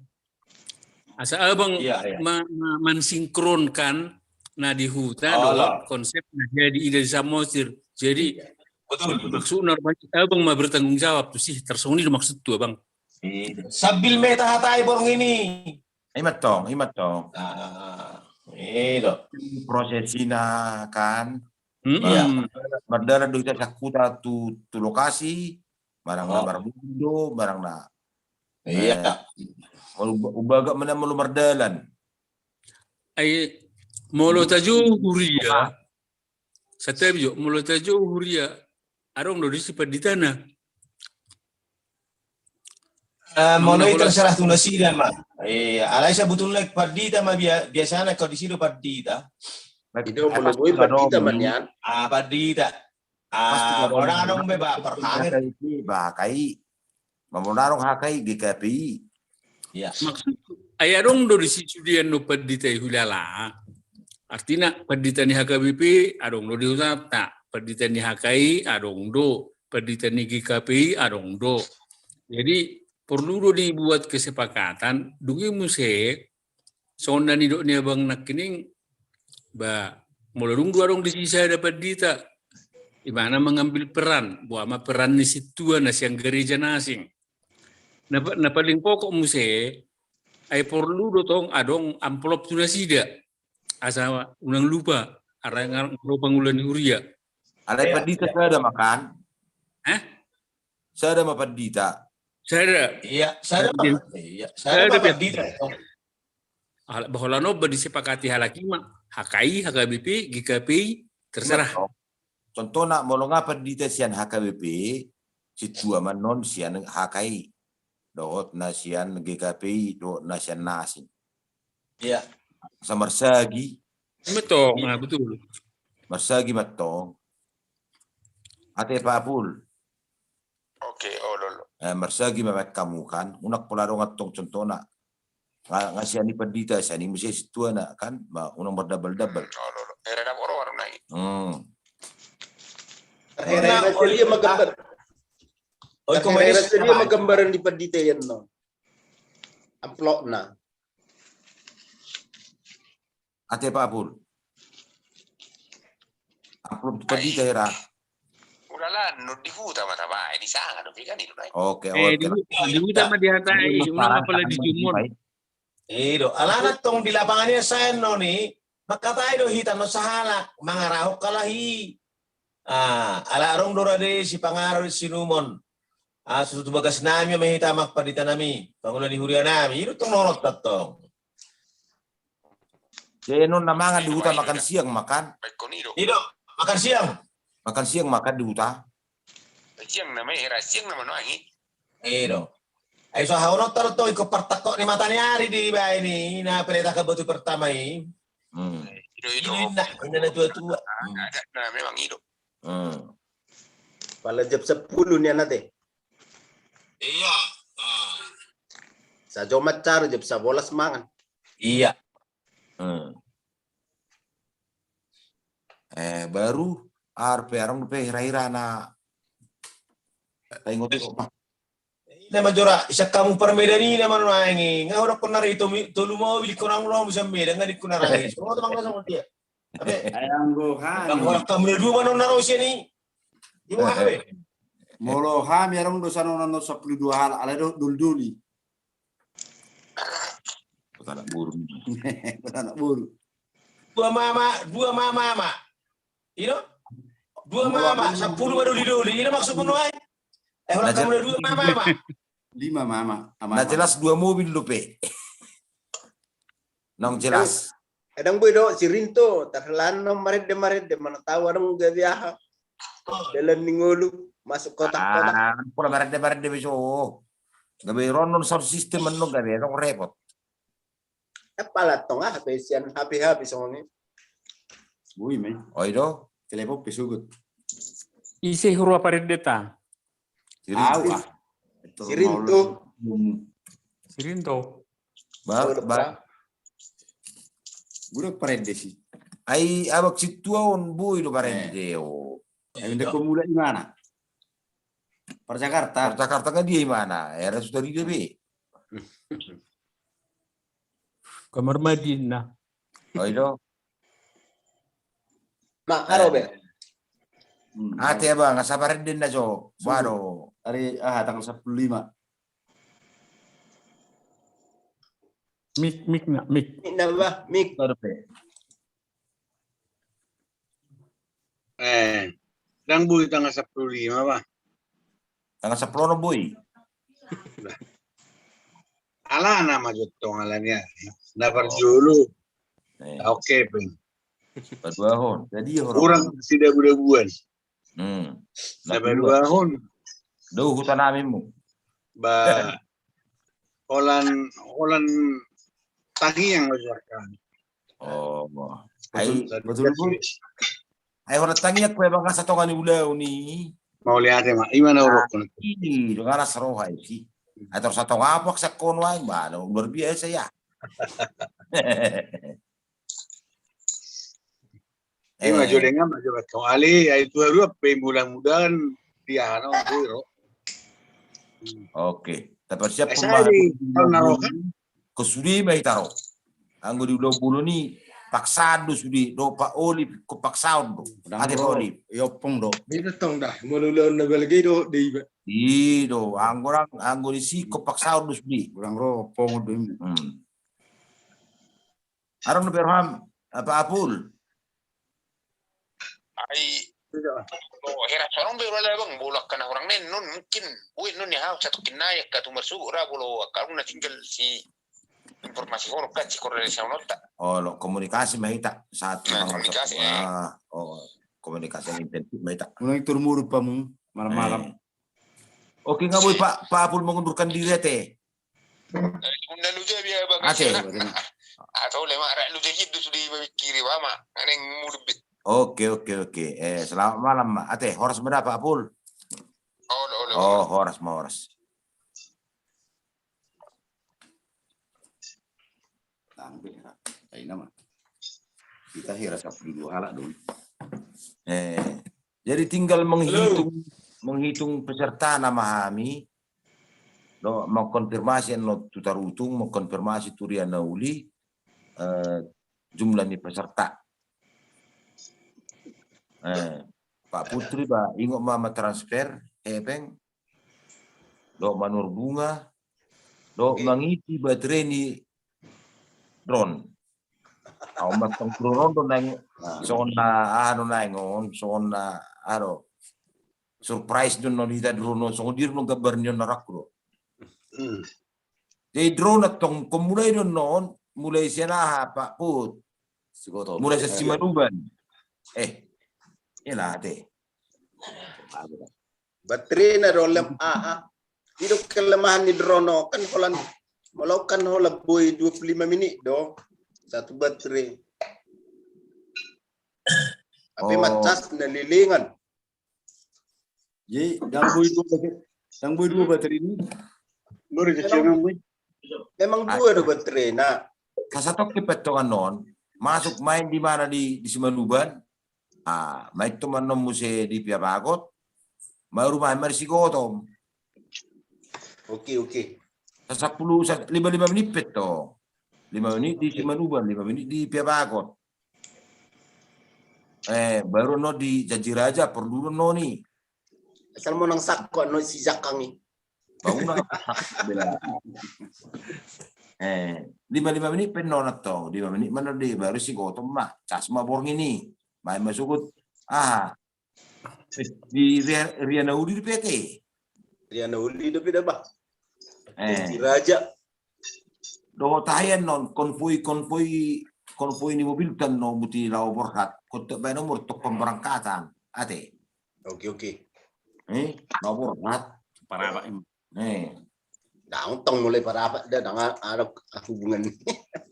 Asa abang ma-, ma-, mensinkronkan na di huta dohot konsep na jadi i di Samosir. Jadi, maksudna abang ma bertanggung jawab tusi, tarsongon i do maksudhu, Abang. Sambil ma tahatai borngin i. Ima tong, ima tong. Ah, i do. Prosesina kan. Mardalan do hita sian huta tu, tu lokasi, barang na marbundu, barang na. Iya. Molo uba-, ubaga mana molo mardalan. Ai, molo tajou huria. Santabi jo, molo tajou huria, adong do disi panditana. Eh, molo i terserah tu nasida ma. Eh, alai sabutulna pandita ma bia-, biasana kau disi do pandita. Ido molo boi pandita ma nian. Ah, pandita. Ah, molo adong be ba, perhanget. Ba, kai. Molo adong H K I, G K P I. Iya. Maksudhu, ai adong do disi sude annon pandita i huilala. Artina pandita ni H K B P adong do di hutanta, pandita ni H K I adong do, pandita ni G K P I adong do. Jadi porlu do dibuat kesepakatan, dung i muse, songon na nidok ni abang nangkining, ba, molo dung do adong disi sada pandita, imana mengambil peran, boha ma peran ni sintua na sian gareja na asing. Na pa-, na paling pokok muse, ai porlu do tong adong amplop tu nasida, asa unang lupa, arang-arang do pangula ni huria. Alai pandita sada ma kan? Hah? Sada ma pandita. Sada. Iya, sada ma. Iya, sada ma pandita. Ala, ba holan on ba disepakati halak i ma, H K I, H K B P, G K P I, terserah. Contohna, molo nga pandita sian H K B P, sintua ma annon sian H K I, dohot na sian G K P I, dohot na sian na asing. Iya. Asa marsagi, Ima tong, ah, betul. Marsagi ma tong. Ate Pak Apul. Oke, olo, olo. Eh, marsagi ma baen hamu kan, unang pola dongan tong contohna. Nga, nga sian i pandita, sian i muse sintuana kan, ma unang mardabal-dabal. Hmm, olo, olo. Era dapot ro warung nai. Hmm. Era, oh, dia ma gambar. Oh, iko ma era dia ma gambaran di pandita ian no. Amplopna. Ate Pak Apul. Amplop tu pandita hera. Ulalan, non di huta ma tabaen, di sanga do pikan i do nai. Oke, eh, oke. Di huta ma dihatai, unang apala di jumon. I do, alana tong di lapangan i saen no ni, mangkatai do hita no sahalak, mangarahon halak i. Ah, ala adong do rade sipanganon sinumon. Ah, susu tu bagas nami ma hita ma pandita nami, pangula ni huria nami, i do tong nono tantong. Jadi non na mangan di huta makan siang makan. I do, makan siang. Makan siang makan di huta. Siang nama era siang nama no angi. I do. Ai so hau nonton tong iko partakok ni mata ni ari di baen i, na peleta ka batu pertama i. Hmm. I do, i do. Inna, inna na tua-tua. Ada na memang i do. Hmm. Pala jam sepuluh ni anate. Iya. Ah. Sajo macar jam sebelas mangan. Iya. Hmm. Eh, baru arpe arang dope hira-hira na. Taingot. Ina ma jora, isa hamu parmedan i na manuaeng i. Nga orang kona ri tolu mobil kona ngurau bisa medan nga di kona rangi. Semua teman kau sama dia. Ape? Ayang go kan. Orang kamu na dua mana na ro sian i. Ibu ape? Molo hami arang do sana na sapuluh dua halak ala do dol-doli. Kota anak buru. Kota anak buru. Dua mama, dua mama, mama. Ino? Dua mama, sapuluh baru didoli. Ino maksudmu nuai? Eh, orang kamu dua mama, mama. Lima mama. Na jelas dua mobil dope. Nang jelas. Adong boi do si Rinto, tarlan no marende-marende, mana tahu adong gabe aha. Dalan ni ngolu, masuk kotak-kotak. Ah, pola marende-marende beso. Gabe ronon sound system meno gabe, adong repot. Apala tong ah, hape sian hape-hape songon i. Boi me. Oi do. Telepon pe sugut. Ise huroha parendeta? Si Rinto. Au ah. Si Rinto. Si Rinto. Ba, ba. Guru parende si. Ai abang si tua on boi do parende o. Ai ndang ko mulak i mana? Par Jakarta. Par Jakarta kan dia i mana? Era sudah di D B. Kamar mandi na. Oi do. Ma, aro be. Hmm. Ate abang, asa parende na jo. Baru. Hari, ah, tanggal sapuluh lima. Mik, mik na, mik. Mik na ba, mik. Baru be. Eh, ndang boi tanggal sapuluh lima ba. Tanggal sapuluh onom boi. Alana ma jottong alani. Na parjolo. Eh. Oke pe. Paduahon. Jadi orang sidabu-dabuan. Hmm. Na paduahon. Do huta nami mu. Ba holan, holan tangiang ma jua kan. Oh. Ai betul, betul. Ai holan tangiang pe bangasa tonga ni ulaon i. Mauliate ma. Ima na urok. I do ngaras roha i si. Ai tor satonga apak sakkono ai ba luar biasa ya. Ima jo dengan ma jo bato ale ai tu haru ape mudah-mudahan dia no boi ro. Oke. Tapersiap pun ma. Ko sude ma hita ro. Anggo di ulaon bolon i paksaan do sude do Pak Oli ko paksaon do. Ate Pak Oli. Iopong do. Beda tong da. Molo ulaon na balga do de iba. I do anggo rang anggo di si ko paksaon do sude. Urang ro pong do. Hmm. Arang dope roham apa Apul? Ai. Oh, hera sorong be wala bang bolak kana orang nen non mungkin. Uin non ya hau satu kinai ka tu marsu ra bolo akal na tinggal si informasi horok kan si korel sa onota. Oh, lo komunikasi ma hita saat komunikasi. Ah, oh, komunikasi yang intensif ma hita. Unang turmuru pamu malam-malam. Oke, nga boi Pak Apul mengundurkan diri ate. Ate. Atau le ma, rak lu jahit tu sudah mamikiri, Pak, ma. Aneng mulut bit. Oke, oke, oke. Eh, selamat malam, Mak. Ate, horas ma da, Pak Apul? Olo, olo, oh, olo. Horas ma, horas. Tanggung, ya. Ayo, nama. Kita hira sapuluh dua halak dong. Eh, jadi tinggal menghitung, menghitung peserta nama hami. Lo, mengkonfirmasi annon tu Tarutung, mengkonfirmasi tu Ria Nauli, eh, jumlah ni peserta. Eh, Pak Putri, ba, ingot ma, ma transfer hepeng, dohot manor bunga, dohot mangisi baterai ni drone. Au mantong drone on do naeng, songon na, aha do naeng on, songon na, aha do, surprise do annon hita drone on, songon dia do annon gambar ni on na rangku do. Hmm. Jadi drone antong, ingkon mulai do annon, mulai sian aha, Pak Put? Mulai sian Simanuban. Eh, ina ate. Baterena do lem, ah, ah. I do kelemahan ni drone on, kan holan, molo kan holan boi dua puluh lima menit do satu baterai. Tapi macas na lilingan. Jadi, dang boi dua baterai, dang boi dua baterai ni. Memang dua do baterena. Sasatongkin pe antong annon, masuk main di mana, di, di Simanuban, ah, main tu annon muse di Pia Bagot, baru main ma di Sigotom. Oke, oke. Sa-, sapuluh, sa-, lima, lima menit pe antong. Lima menit di Simanuban, lima menit di Pia Bagot. Eh, baru annon di Janji Raja, porlu do annon i. Asal monang sangkot annon si jakang i. Bangunan. Eh, lima, lima menit pe annon antong, lima menit ma annon di, baru Sigotom ma, cas ma borngin i. Main ma sogot. Ah. Eh, di Ria, Ria Nauli dope ate? Ria Nauli dope da, bah. Eh. Janji Raja. Dohot aha i annon, konvoi, konvoi, konvoi ni mobil ta annon, buti laho borhat. Kontak baen nomor tu pemberangkatan. Ate. Oke, oke. Eh, laho borhat. Parabak em. Eh. Dang tong mulai parabak da, dang a-, ada hubungan.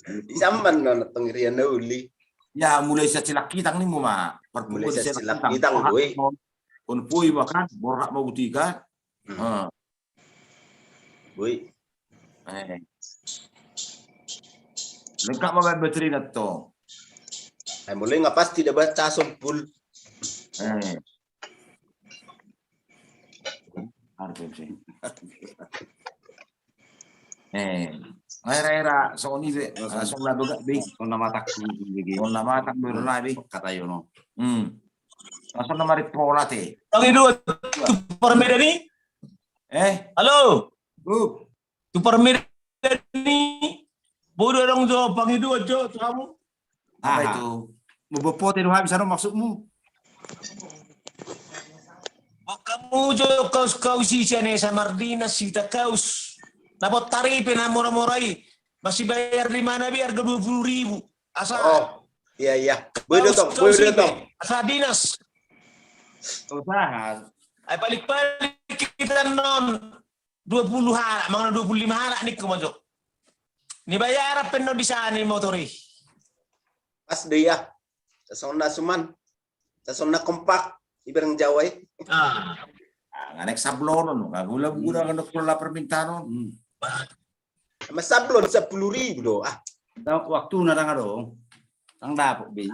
Di samban na tong Ria Nauli. Ya, mulai sian Cilangkitang ni mu ma. Mulai sian Cilangkitang, boi. Konvoi ma kan, borhat ma buti kan. Hmm. Ha. Boi. Eh. Lengkap ma baterena antong. Eh, mulai nga pasti da baca sompul. Eh. Eh, era-era songon i be, langsung na begak be. Songon na matak tu, songon na matak be, na be. Kata yo no. Hmm. Langsung na mari pola te. Yang itu tu permedan ni? Eh? Halo. Bu. Tu parmedan ni, bodo adong jo pangido jo tu hamu. Aha. Apa itu? Mau bopote do habis, anu maksudmu? Hamu jo kaus-kaus i sian Esa Mardinas, sita kaus. Na botari pe na mora-mora i. Masih bayar di mana be harga dua puluh ribu. Asa. Oh, iya, iya. Boi do tong, boi do tong. Asa dinas. Usaha. Ai balik-balik kita non. Dua puluh halak, manang dua puluh lima halak ningku ma jo. Ni bayaran pe annon di sana ni motor i. Pas do ia. Sasongon na suman. Sasongon na kompak. Ibereng Jawa i. Ah. Ah, nga naeng sablon on, nga gula-gula, nga gula permintaan on. Hmm. Sama sablon sapuluh ribu do. Ah. Waktu na dang adong. Dang dapot be.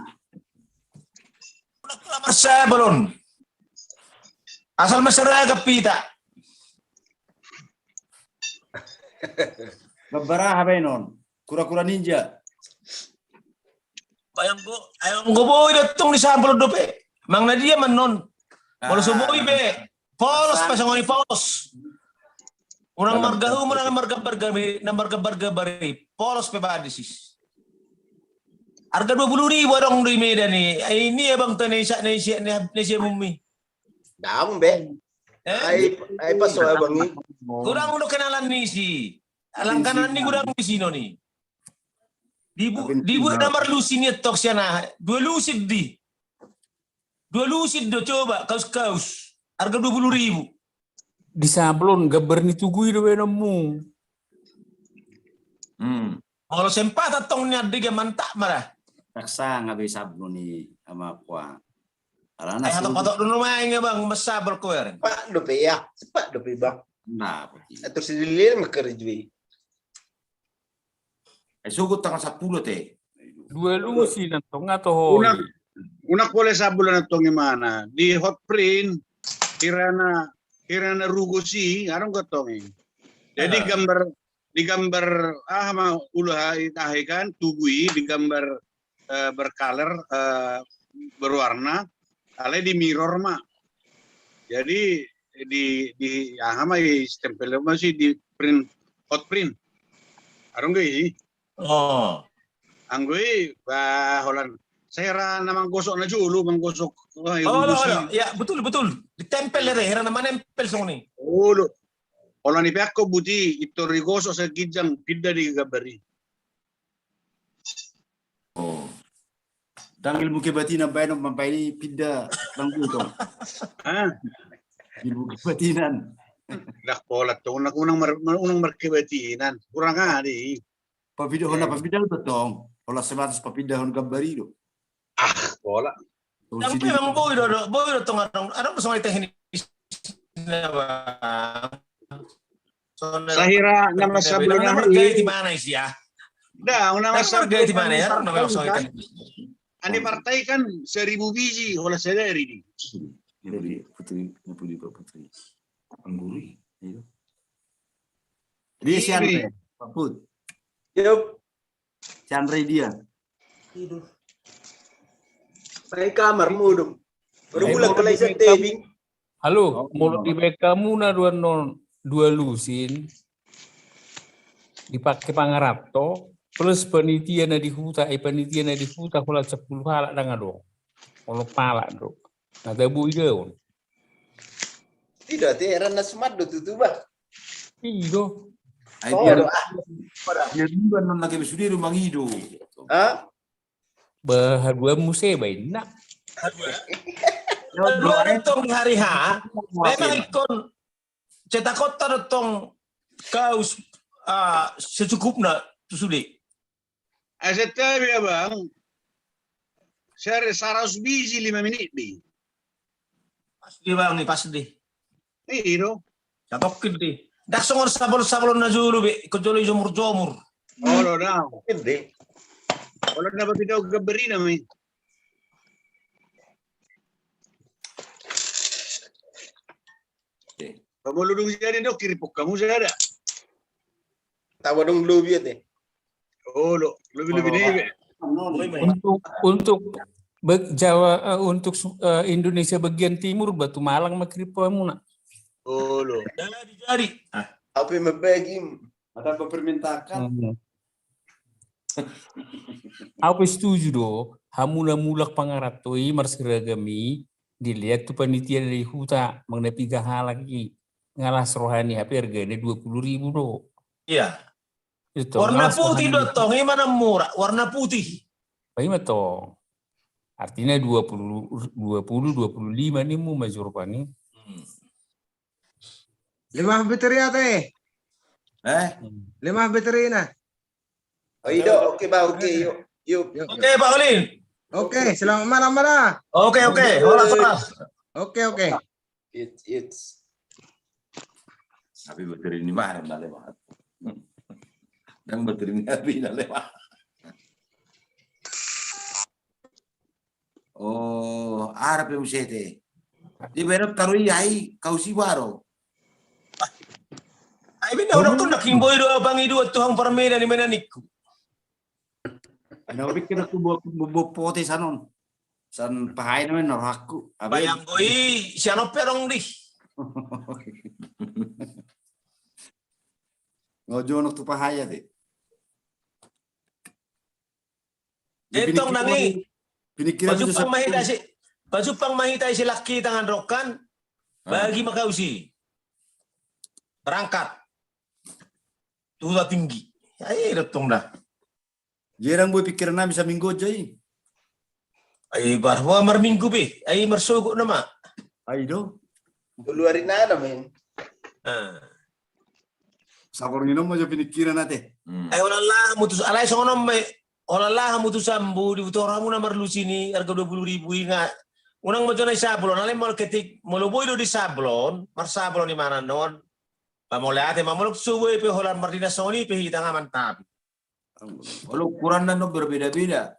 Marsablon. Asal masyarakat pita. Babaraha baenon. Kura-kura ninja. Bayang go, ayang go boi datang di sablon dope. Mang na dia manon. Molo so boi be. Polos pe songon i, polos. Unang marga hu, unang marga barga, na marga barga bari. Polos pe ba disis. Harga dua puluh ribu adong do i Medan i. Ai ni abang ta na isi, na isi, na isi mumi. Dang be. Eh? Ai, ai paso abang i. Kurang do kenalan ni si. Alangkanan ni kurang di sino ni. Dibu, dibu na marlusi ni etok sian aha. Dua lusi di. Dua lusit do coba, kaus-kaus. Harga dua puluh ribu. Di sablon, gambar ni tugu i do baenonmu. Hmm. Molo sempat tong nian di mantap mara. Taksa ngabe sabun ni ama kua. Alana ai hatop-hatop dulu main ya bang, masa berkuer. Pak dope ya, cepat dope bang. Nah, terus dilil mekerjui. Eh, sogot tanggal sepuluh te. Dua lusi nantong atau ho. Unak, unak boleh sabulan nantong imana. Di Hotprint, kirana, kirana rugo si, arong ketong i. Jadi gambar, di gambar, ah, ma, ulu hai, tahe kan, tugu i, di gambar, eh, berkaler, eh, berwarna, alai di mirror ma. Jadi, di, di, aha ma i stempel ma si di print, Hotprint. Arong ge i. Oh. Anggo i, bah, holan. Sahira na manggosok na jolo, manggosok. Oh, olo, olo. Ya, betul, betul. Ditempel ya, hira na manempel songon i. Olo. Holan i pe anggo buti, itor digosok sai ginjang, pinda di gambar i. Oh. Dang ilmu kebatinan baen mambaen i pinda bang buto. Hah? Ilmu kebatinan. Dah pola tong, unang, unang mar-, unang markebatinan. Kurang ade. Papindahon na, papindahon do tong. Pola sebatas papindahon gambar i do. Ah, pola. Tapi memang boi do, boi do tong, adong, adong songon i teknis. Sahira nama sablon na marga i di mana isi ya? Dah, nama sablon na marga i di mana ya? Adong nama songon i teknis. Ane partai kan seribu biji, holan sadari di. Putri, putri, putri. Angguri. Iya. Dia si Andre, Pak Put. Yup. Si Andre dia. Tidur. Sai kamar mudum. Baru mulak mulai setebing. Halo, molo dibaen hamu na dua non, dua lusin. Dipake pangaranto plus panitia na di huta, eh, panitia na di huta holan sepuluh halak dang adong. Olo palak do. Na tabo idaon. Tidak, te, rana semat do tutu bah. Ido. Ai biar, biar dua non lagi sude do mangido. Hah? Bah, dua muse bainna. Dua tong di hari ha. Memang ikon cetak kota do tong kaus, ah, secukupna tu sude. Asa tabi abang. Sare saratus biji lima menit di. Pas di bang ni, pas di. Iya do. Catokin di. Dak songon sablon-sablon na jolo be, ko jolo i jomur-jomur. Olo dah. Inde. Olo na ba pidau gabarina mi. Pamolo dung jadi do kiri pokkamu sada. Tawa dong lobi ate. Olo, lobi-lobi ni. Untuk, untuk Jawa, eh, untuk Indonesia bagian timur, Batu Malang ma kiri pokkamuna. Olo. Jadi, jadi. Ah. Apa yang membagi? Ada permintaan. Au pe setuju do, hamu na mulak pangaranto i marseragam i, dilehon tu panitia dari huta, manang na piga halak i, nga las roha ni, hape argana dua puluh ribu do. Iya. Warna putih do tong, ima na mura, warna putih. Ima tong. Artina dua puluh, dua puluh, dua puluh lima ni mu majur pani. Lemah baterai ate. Eh? Lemah baterina. Oh, ido, oke bah, oke, yuk, yuk. Oke, Pak Olin. Oke, selamat malam, Mara. Oke, oke, horas, horas. Oke, oke. It's, it's. Tapi baterai ni mana na lemah? Dan baterai ni api na lemah. Oh, arap ya musete. Di berap taruh iya i, kau si baro. Ai bina orang tu nak himboi do abang i do tu hang parmena ni mena niku. Ana pikir aku bo, bo, bo pote sanon. San pahai na men nor hakku. Bayang goi siano perong di. Ngojo nok tu pahai ate. Entong nang i. Pajumpang ma hita si, pajumpang ma hita si laki tangan rokan. Bagi ma kau si. Berangkat. Tu Huta Tinggi. Ai do tong da. Jarang boi pikiran nami saminggu aja i. Ai barhua marminggu be. Ai marsogot nama. Ai do. Tolu hari nana men. Ah. Saborngin on ma jo piningkiran ate. Hmm. Ai holan laho hamu tu, alai songon on ma i, holan laho hamu tu Sambu, diboto hamu na marlusi ni arga dua puluh ribu i nga. Unang ma jo na di sablon, alai molo ketik, molo boi do di sablon, marsablon i ma na on. Ba molo ate ma, molo so boi pe holan mardinas songon i pe hita nga mantap. Molo ukuranna non berbeda-beda.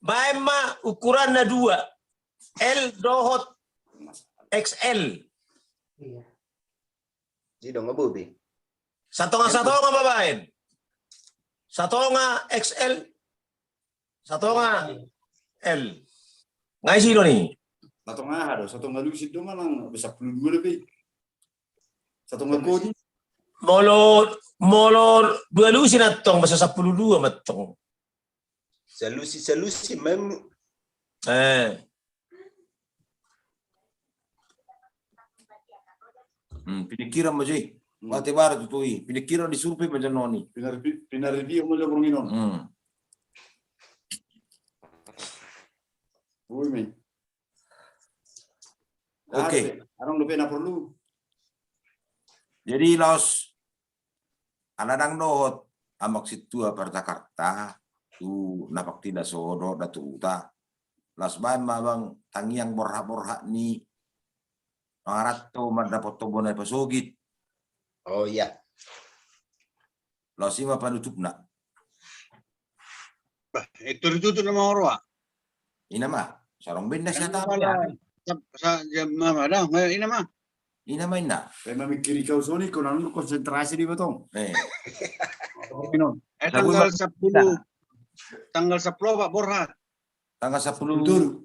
Baen ma ukuranna dua. L dohot X L. Iya. Di dong, Abu, Bi. Satonga-satonga ma baen. Satonga X L. Satonga L. Nga isi do ni. Satonga aha do? Satonga lusin do manang sampulu dua do pe. Satonga kodi. Molo, molo dua lusin antong, masa sampulu dua ma antong. Salusin, salusin, mem. Eh. Hmm, piningkiran ma jo i. Hmm. Mate bara tutu i. Piningkiran, disurvei ma jo annon i. Pinareview ma jo borngin on. Hmm. Boi ma i. Oke. Adong dope na porlu. Jadi laos, ala ndang dohot amang sintua par Jakarta tu Napaktilas on dohot na tu huta. Laos baen ma abang tangiang borhat-borhat ni pangaranto mandapothon bona i pasogit. Oh iya. Laos i ma panutupna. Bah, itu ditutup nama oroa. Ina ma, sarong benda siata. Ina ma, ina. Ina ma ina. Pe mamikiri kau soni, kau nanu konsentrasi di batong. Eh. Eh, tanggal sampulu, tanggal sampulu opat borhat. Tanggal sampulu,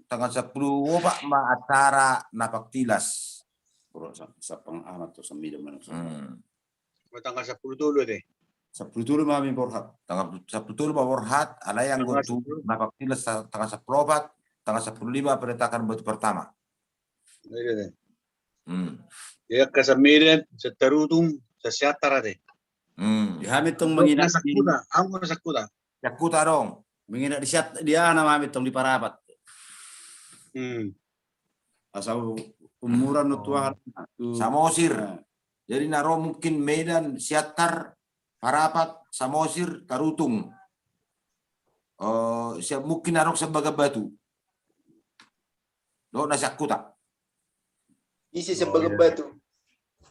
tanggal sampulu opat ma acara Napaktilas. Bro, sa-, sapang amat tu sambida mana. Hmm. Tanggal sampulu tolu ate. Sampulu tolu ma hami borhat. Tanggal sampulu tolu ma borhat, alai anggo tu Napaktilas tanggal sampulu opat, tanggal sampulu lima peletakan batu pertama. Iya, iya. Hmm. Ia ka sambida, satarutung, sasiatar ate. Hmm. Di hami tong manginak di Sakuta, anggo Sakuta. Sakuta dong. Manginak di siat, di aha nama hami tong di Parapat. Hmm. Asa umuran no tua tu Samosir. Nah. Jadi na ro mungkin Medan, Siantar, Parapat, Samosir, Tarutung. Eh, siap mungkin na ro Sambagabatu. Dohot na Sakuta. Isi Sambagabatu.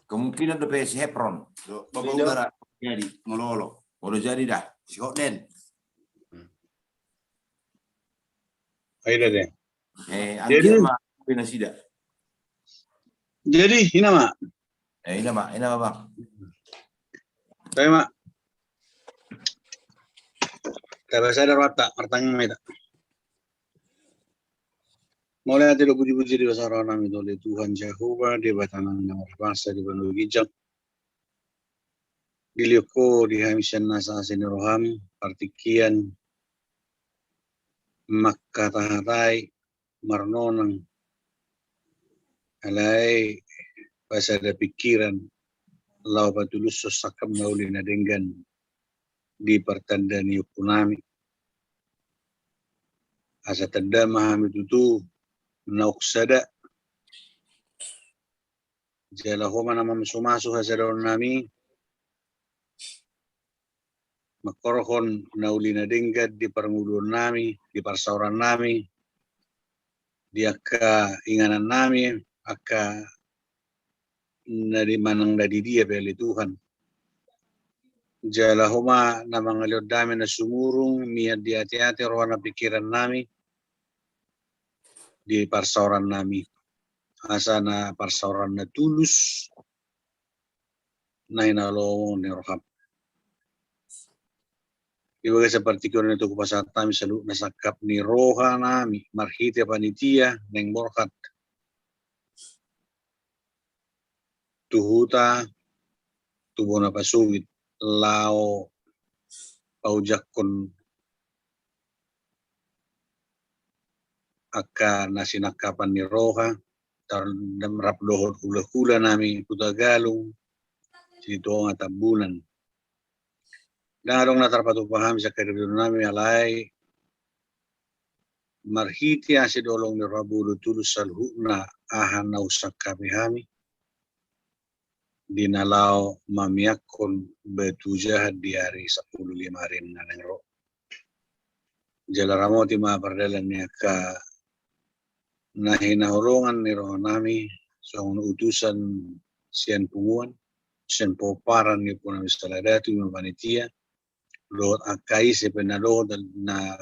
Kemungkinan dope si Hepron. Babau Udara jadi molo-olo. Molo jadi da. Si Hotden. Aida de. Eh, jadi anggia ma nasida. Jadi ina ma. Eh, ina ma, ina ma bang. Tapi ma. Tapi saya ada rata, artangin ma ita. Mauliate do puji-puji di basa roha nami tu Tuhan Jahowa, Debata nami na markuasa di banua ginjang. Dilehon Ho di hami sian nasa asi ni roham partingkian mangkatahatai marnonang, alai pasada pingkiran laho patulushon sangkap na uli na denggan di partanda ni ompu nami. Asa tanda ma hami tutu naung sada. Jala Ho ma na mamasu-masu hasadaon nami, mangkorhon na uli na denggan di parngoluon nami, di parsaoran nami, di angka inganan nami, angka na di manang na di dia pe ale Tuhan. Jala Ho ma na mangalehon dame na sumurung, mian di ate-ate, roha nang pingkiran nami, di parsaoran nami. Asa na parsaoran na tulus, na hinalomohon ni roham. Di bagasan partingkian on, tu hupasahat hami saluhutna sangkap ni roha nami, marhite panitia naeng borhat tu huta, tu bona pasogit, laho paojakhon angka na sinangkapan ni roha, tar-, rap dohot hula-hula nami Hutagalung, Sitonga, Tambunan. Ndang adong na tarpatupa hami sian hadirinami, alai marhite asi dolok ni roha, boi do tulus saluhutna aha na husangkapi hami. di na laho mamiakkon batu jahat di ari sampulu lima ari na naeng ro. Jala ramoti ma pardalan ni angka na hinaholongan ni rohanami, songon utusan sian punguan, sian pomparan ni punguan Saladatu, ima panitia, dohot angka ise pe na dohot na,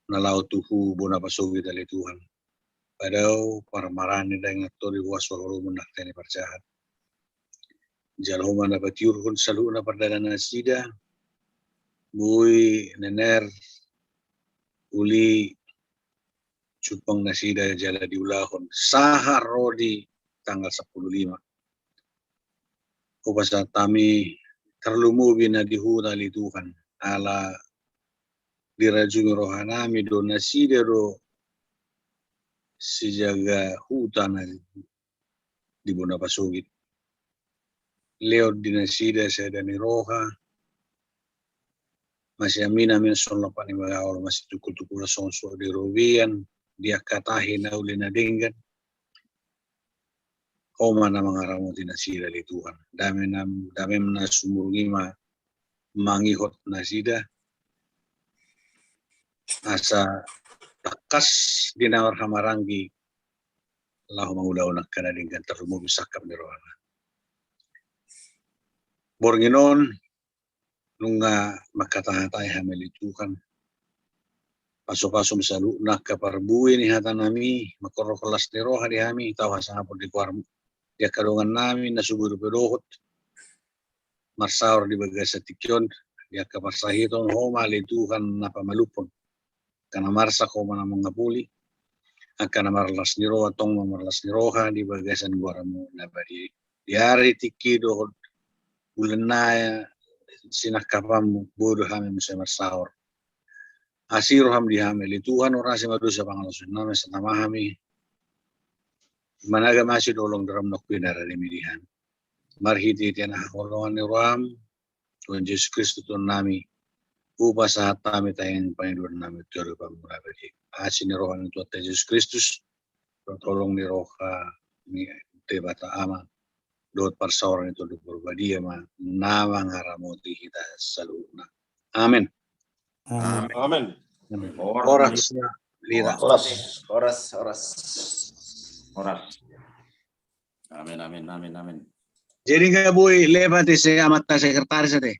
na laho tu hu bona pasogit ale Tuhan. Padao parmaraan ni daging nang tondi, huaso haluaon nang tene parjahat. Jalo ma na patiurhon saluhutna pardalan nasida, boi nener uli jumpang nasida jala diulahon sahat ro di tanggal sampulu lima. Hupasahat hami tarlumobi na di huta ale Tuhan, ala dirajumi rohanami do nasida do sijaga huta na di bona pasogit. Lehon di nasida sada ni roha, masiamin-amin songon lompa ni bagaol, masitungkol-tungkol songon suhut di robean, di angka tahi na uli na denggan. Ho ma na mangaramoti nasida ale Tuhan. Dame na, dame na sumurung i ma mangihut nasida, asa tangkas di na marhahamaranggi laho mangulahon angka na denggan, tarlumobi sangkap ni rohana. Borngin on nunga mangkatahatai hami ale Tuhan. Pasu-pasu ma saluhutna angka parbue ni hatanami, mangkorhon las ni roha di hami, tau hasangapon di goarmu. Di angka dongannami na so boi dope dohot marsaor di bagasan tingki on, di angka parsahiton, ho ma ale Tuhan na pamalumhon. Angka na marsak ho ma na mangapuli, angka na marlas ni roha tong ma marlas ni roha di bagasan goarmu na badia. Di ari tingki dohot bulan na sinangkapanmu, boi do hami muse marsaor. Asi roham di hami ale Tuhan, urasi ma dosa pangalaosionami, asa tama hami managam asi do holong ni roham na pinarade mi di hami. Marhite-hite na haholongan ni roham, Tuhan Jesus Kristus Tuhannami, hupasahat hami tangiang pangidoannami tu adopanmu na badia. Asi ni roha ni Tuhanta Jesus Kristus, dohot holong ni roha ni Debata Ama, dohot parsaoran ni Tondi Porbadia ma na mangaramoti hita saluhutna. Amen. Amen. Amen. Amen. Horas. Horas. Horas, horas, horas. Horas. Amen, amen, amen, amen. Jadi nunga boi lepat ise amanta sekretaris ate.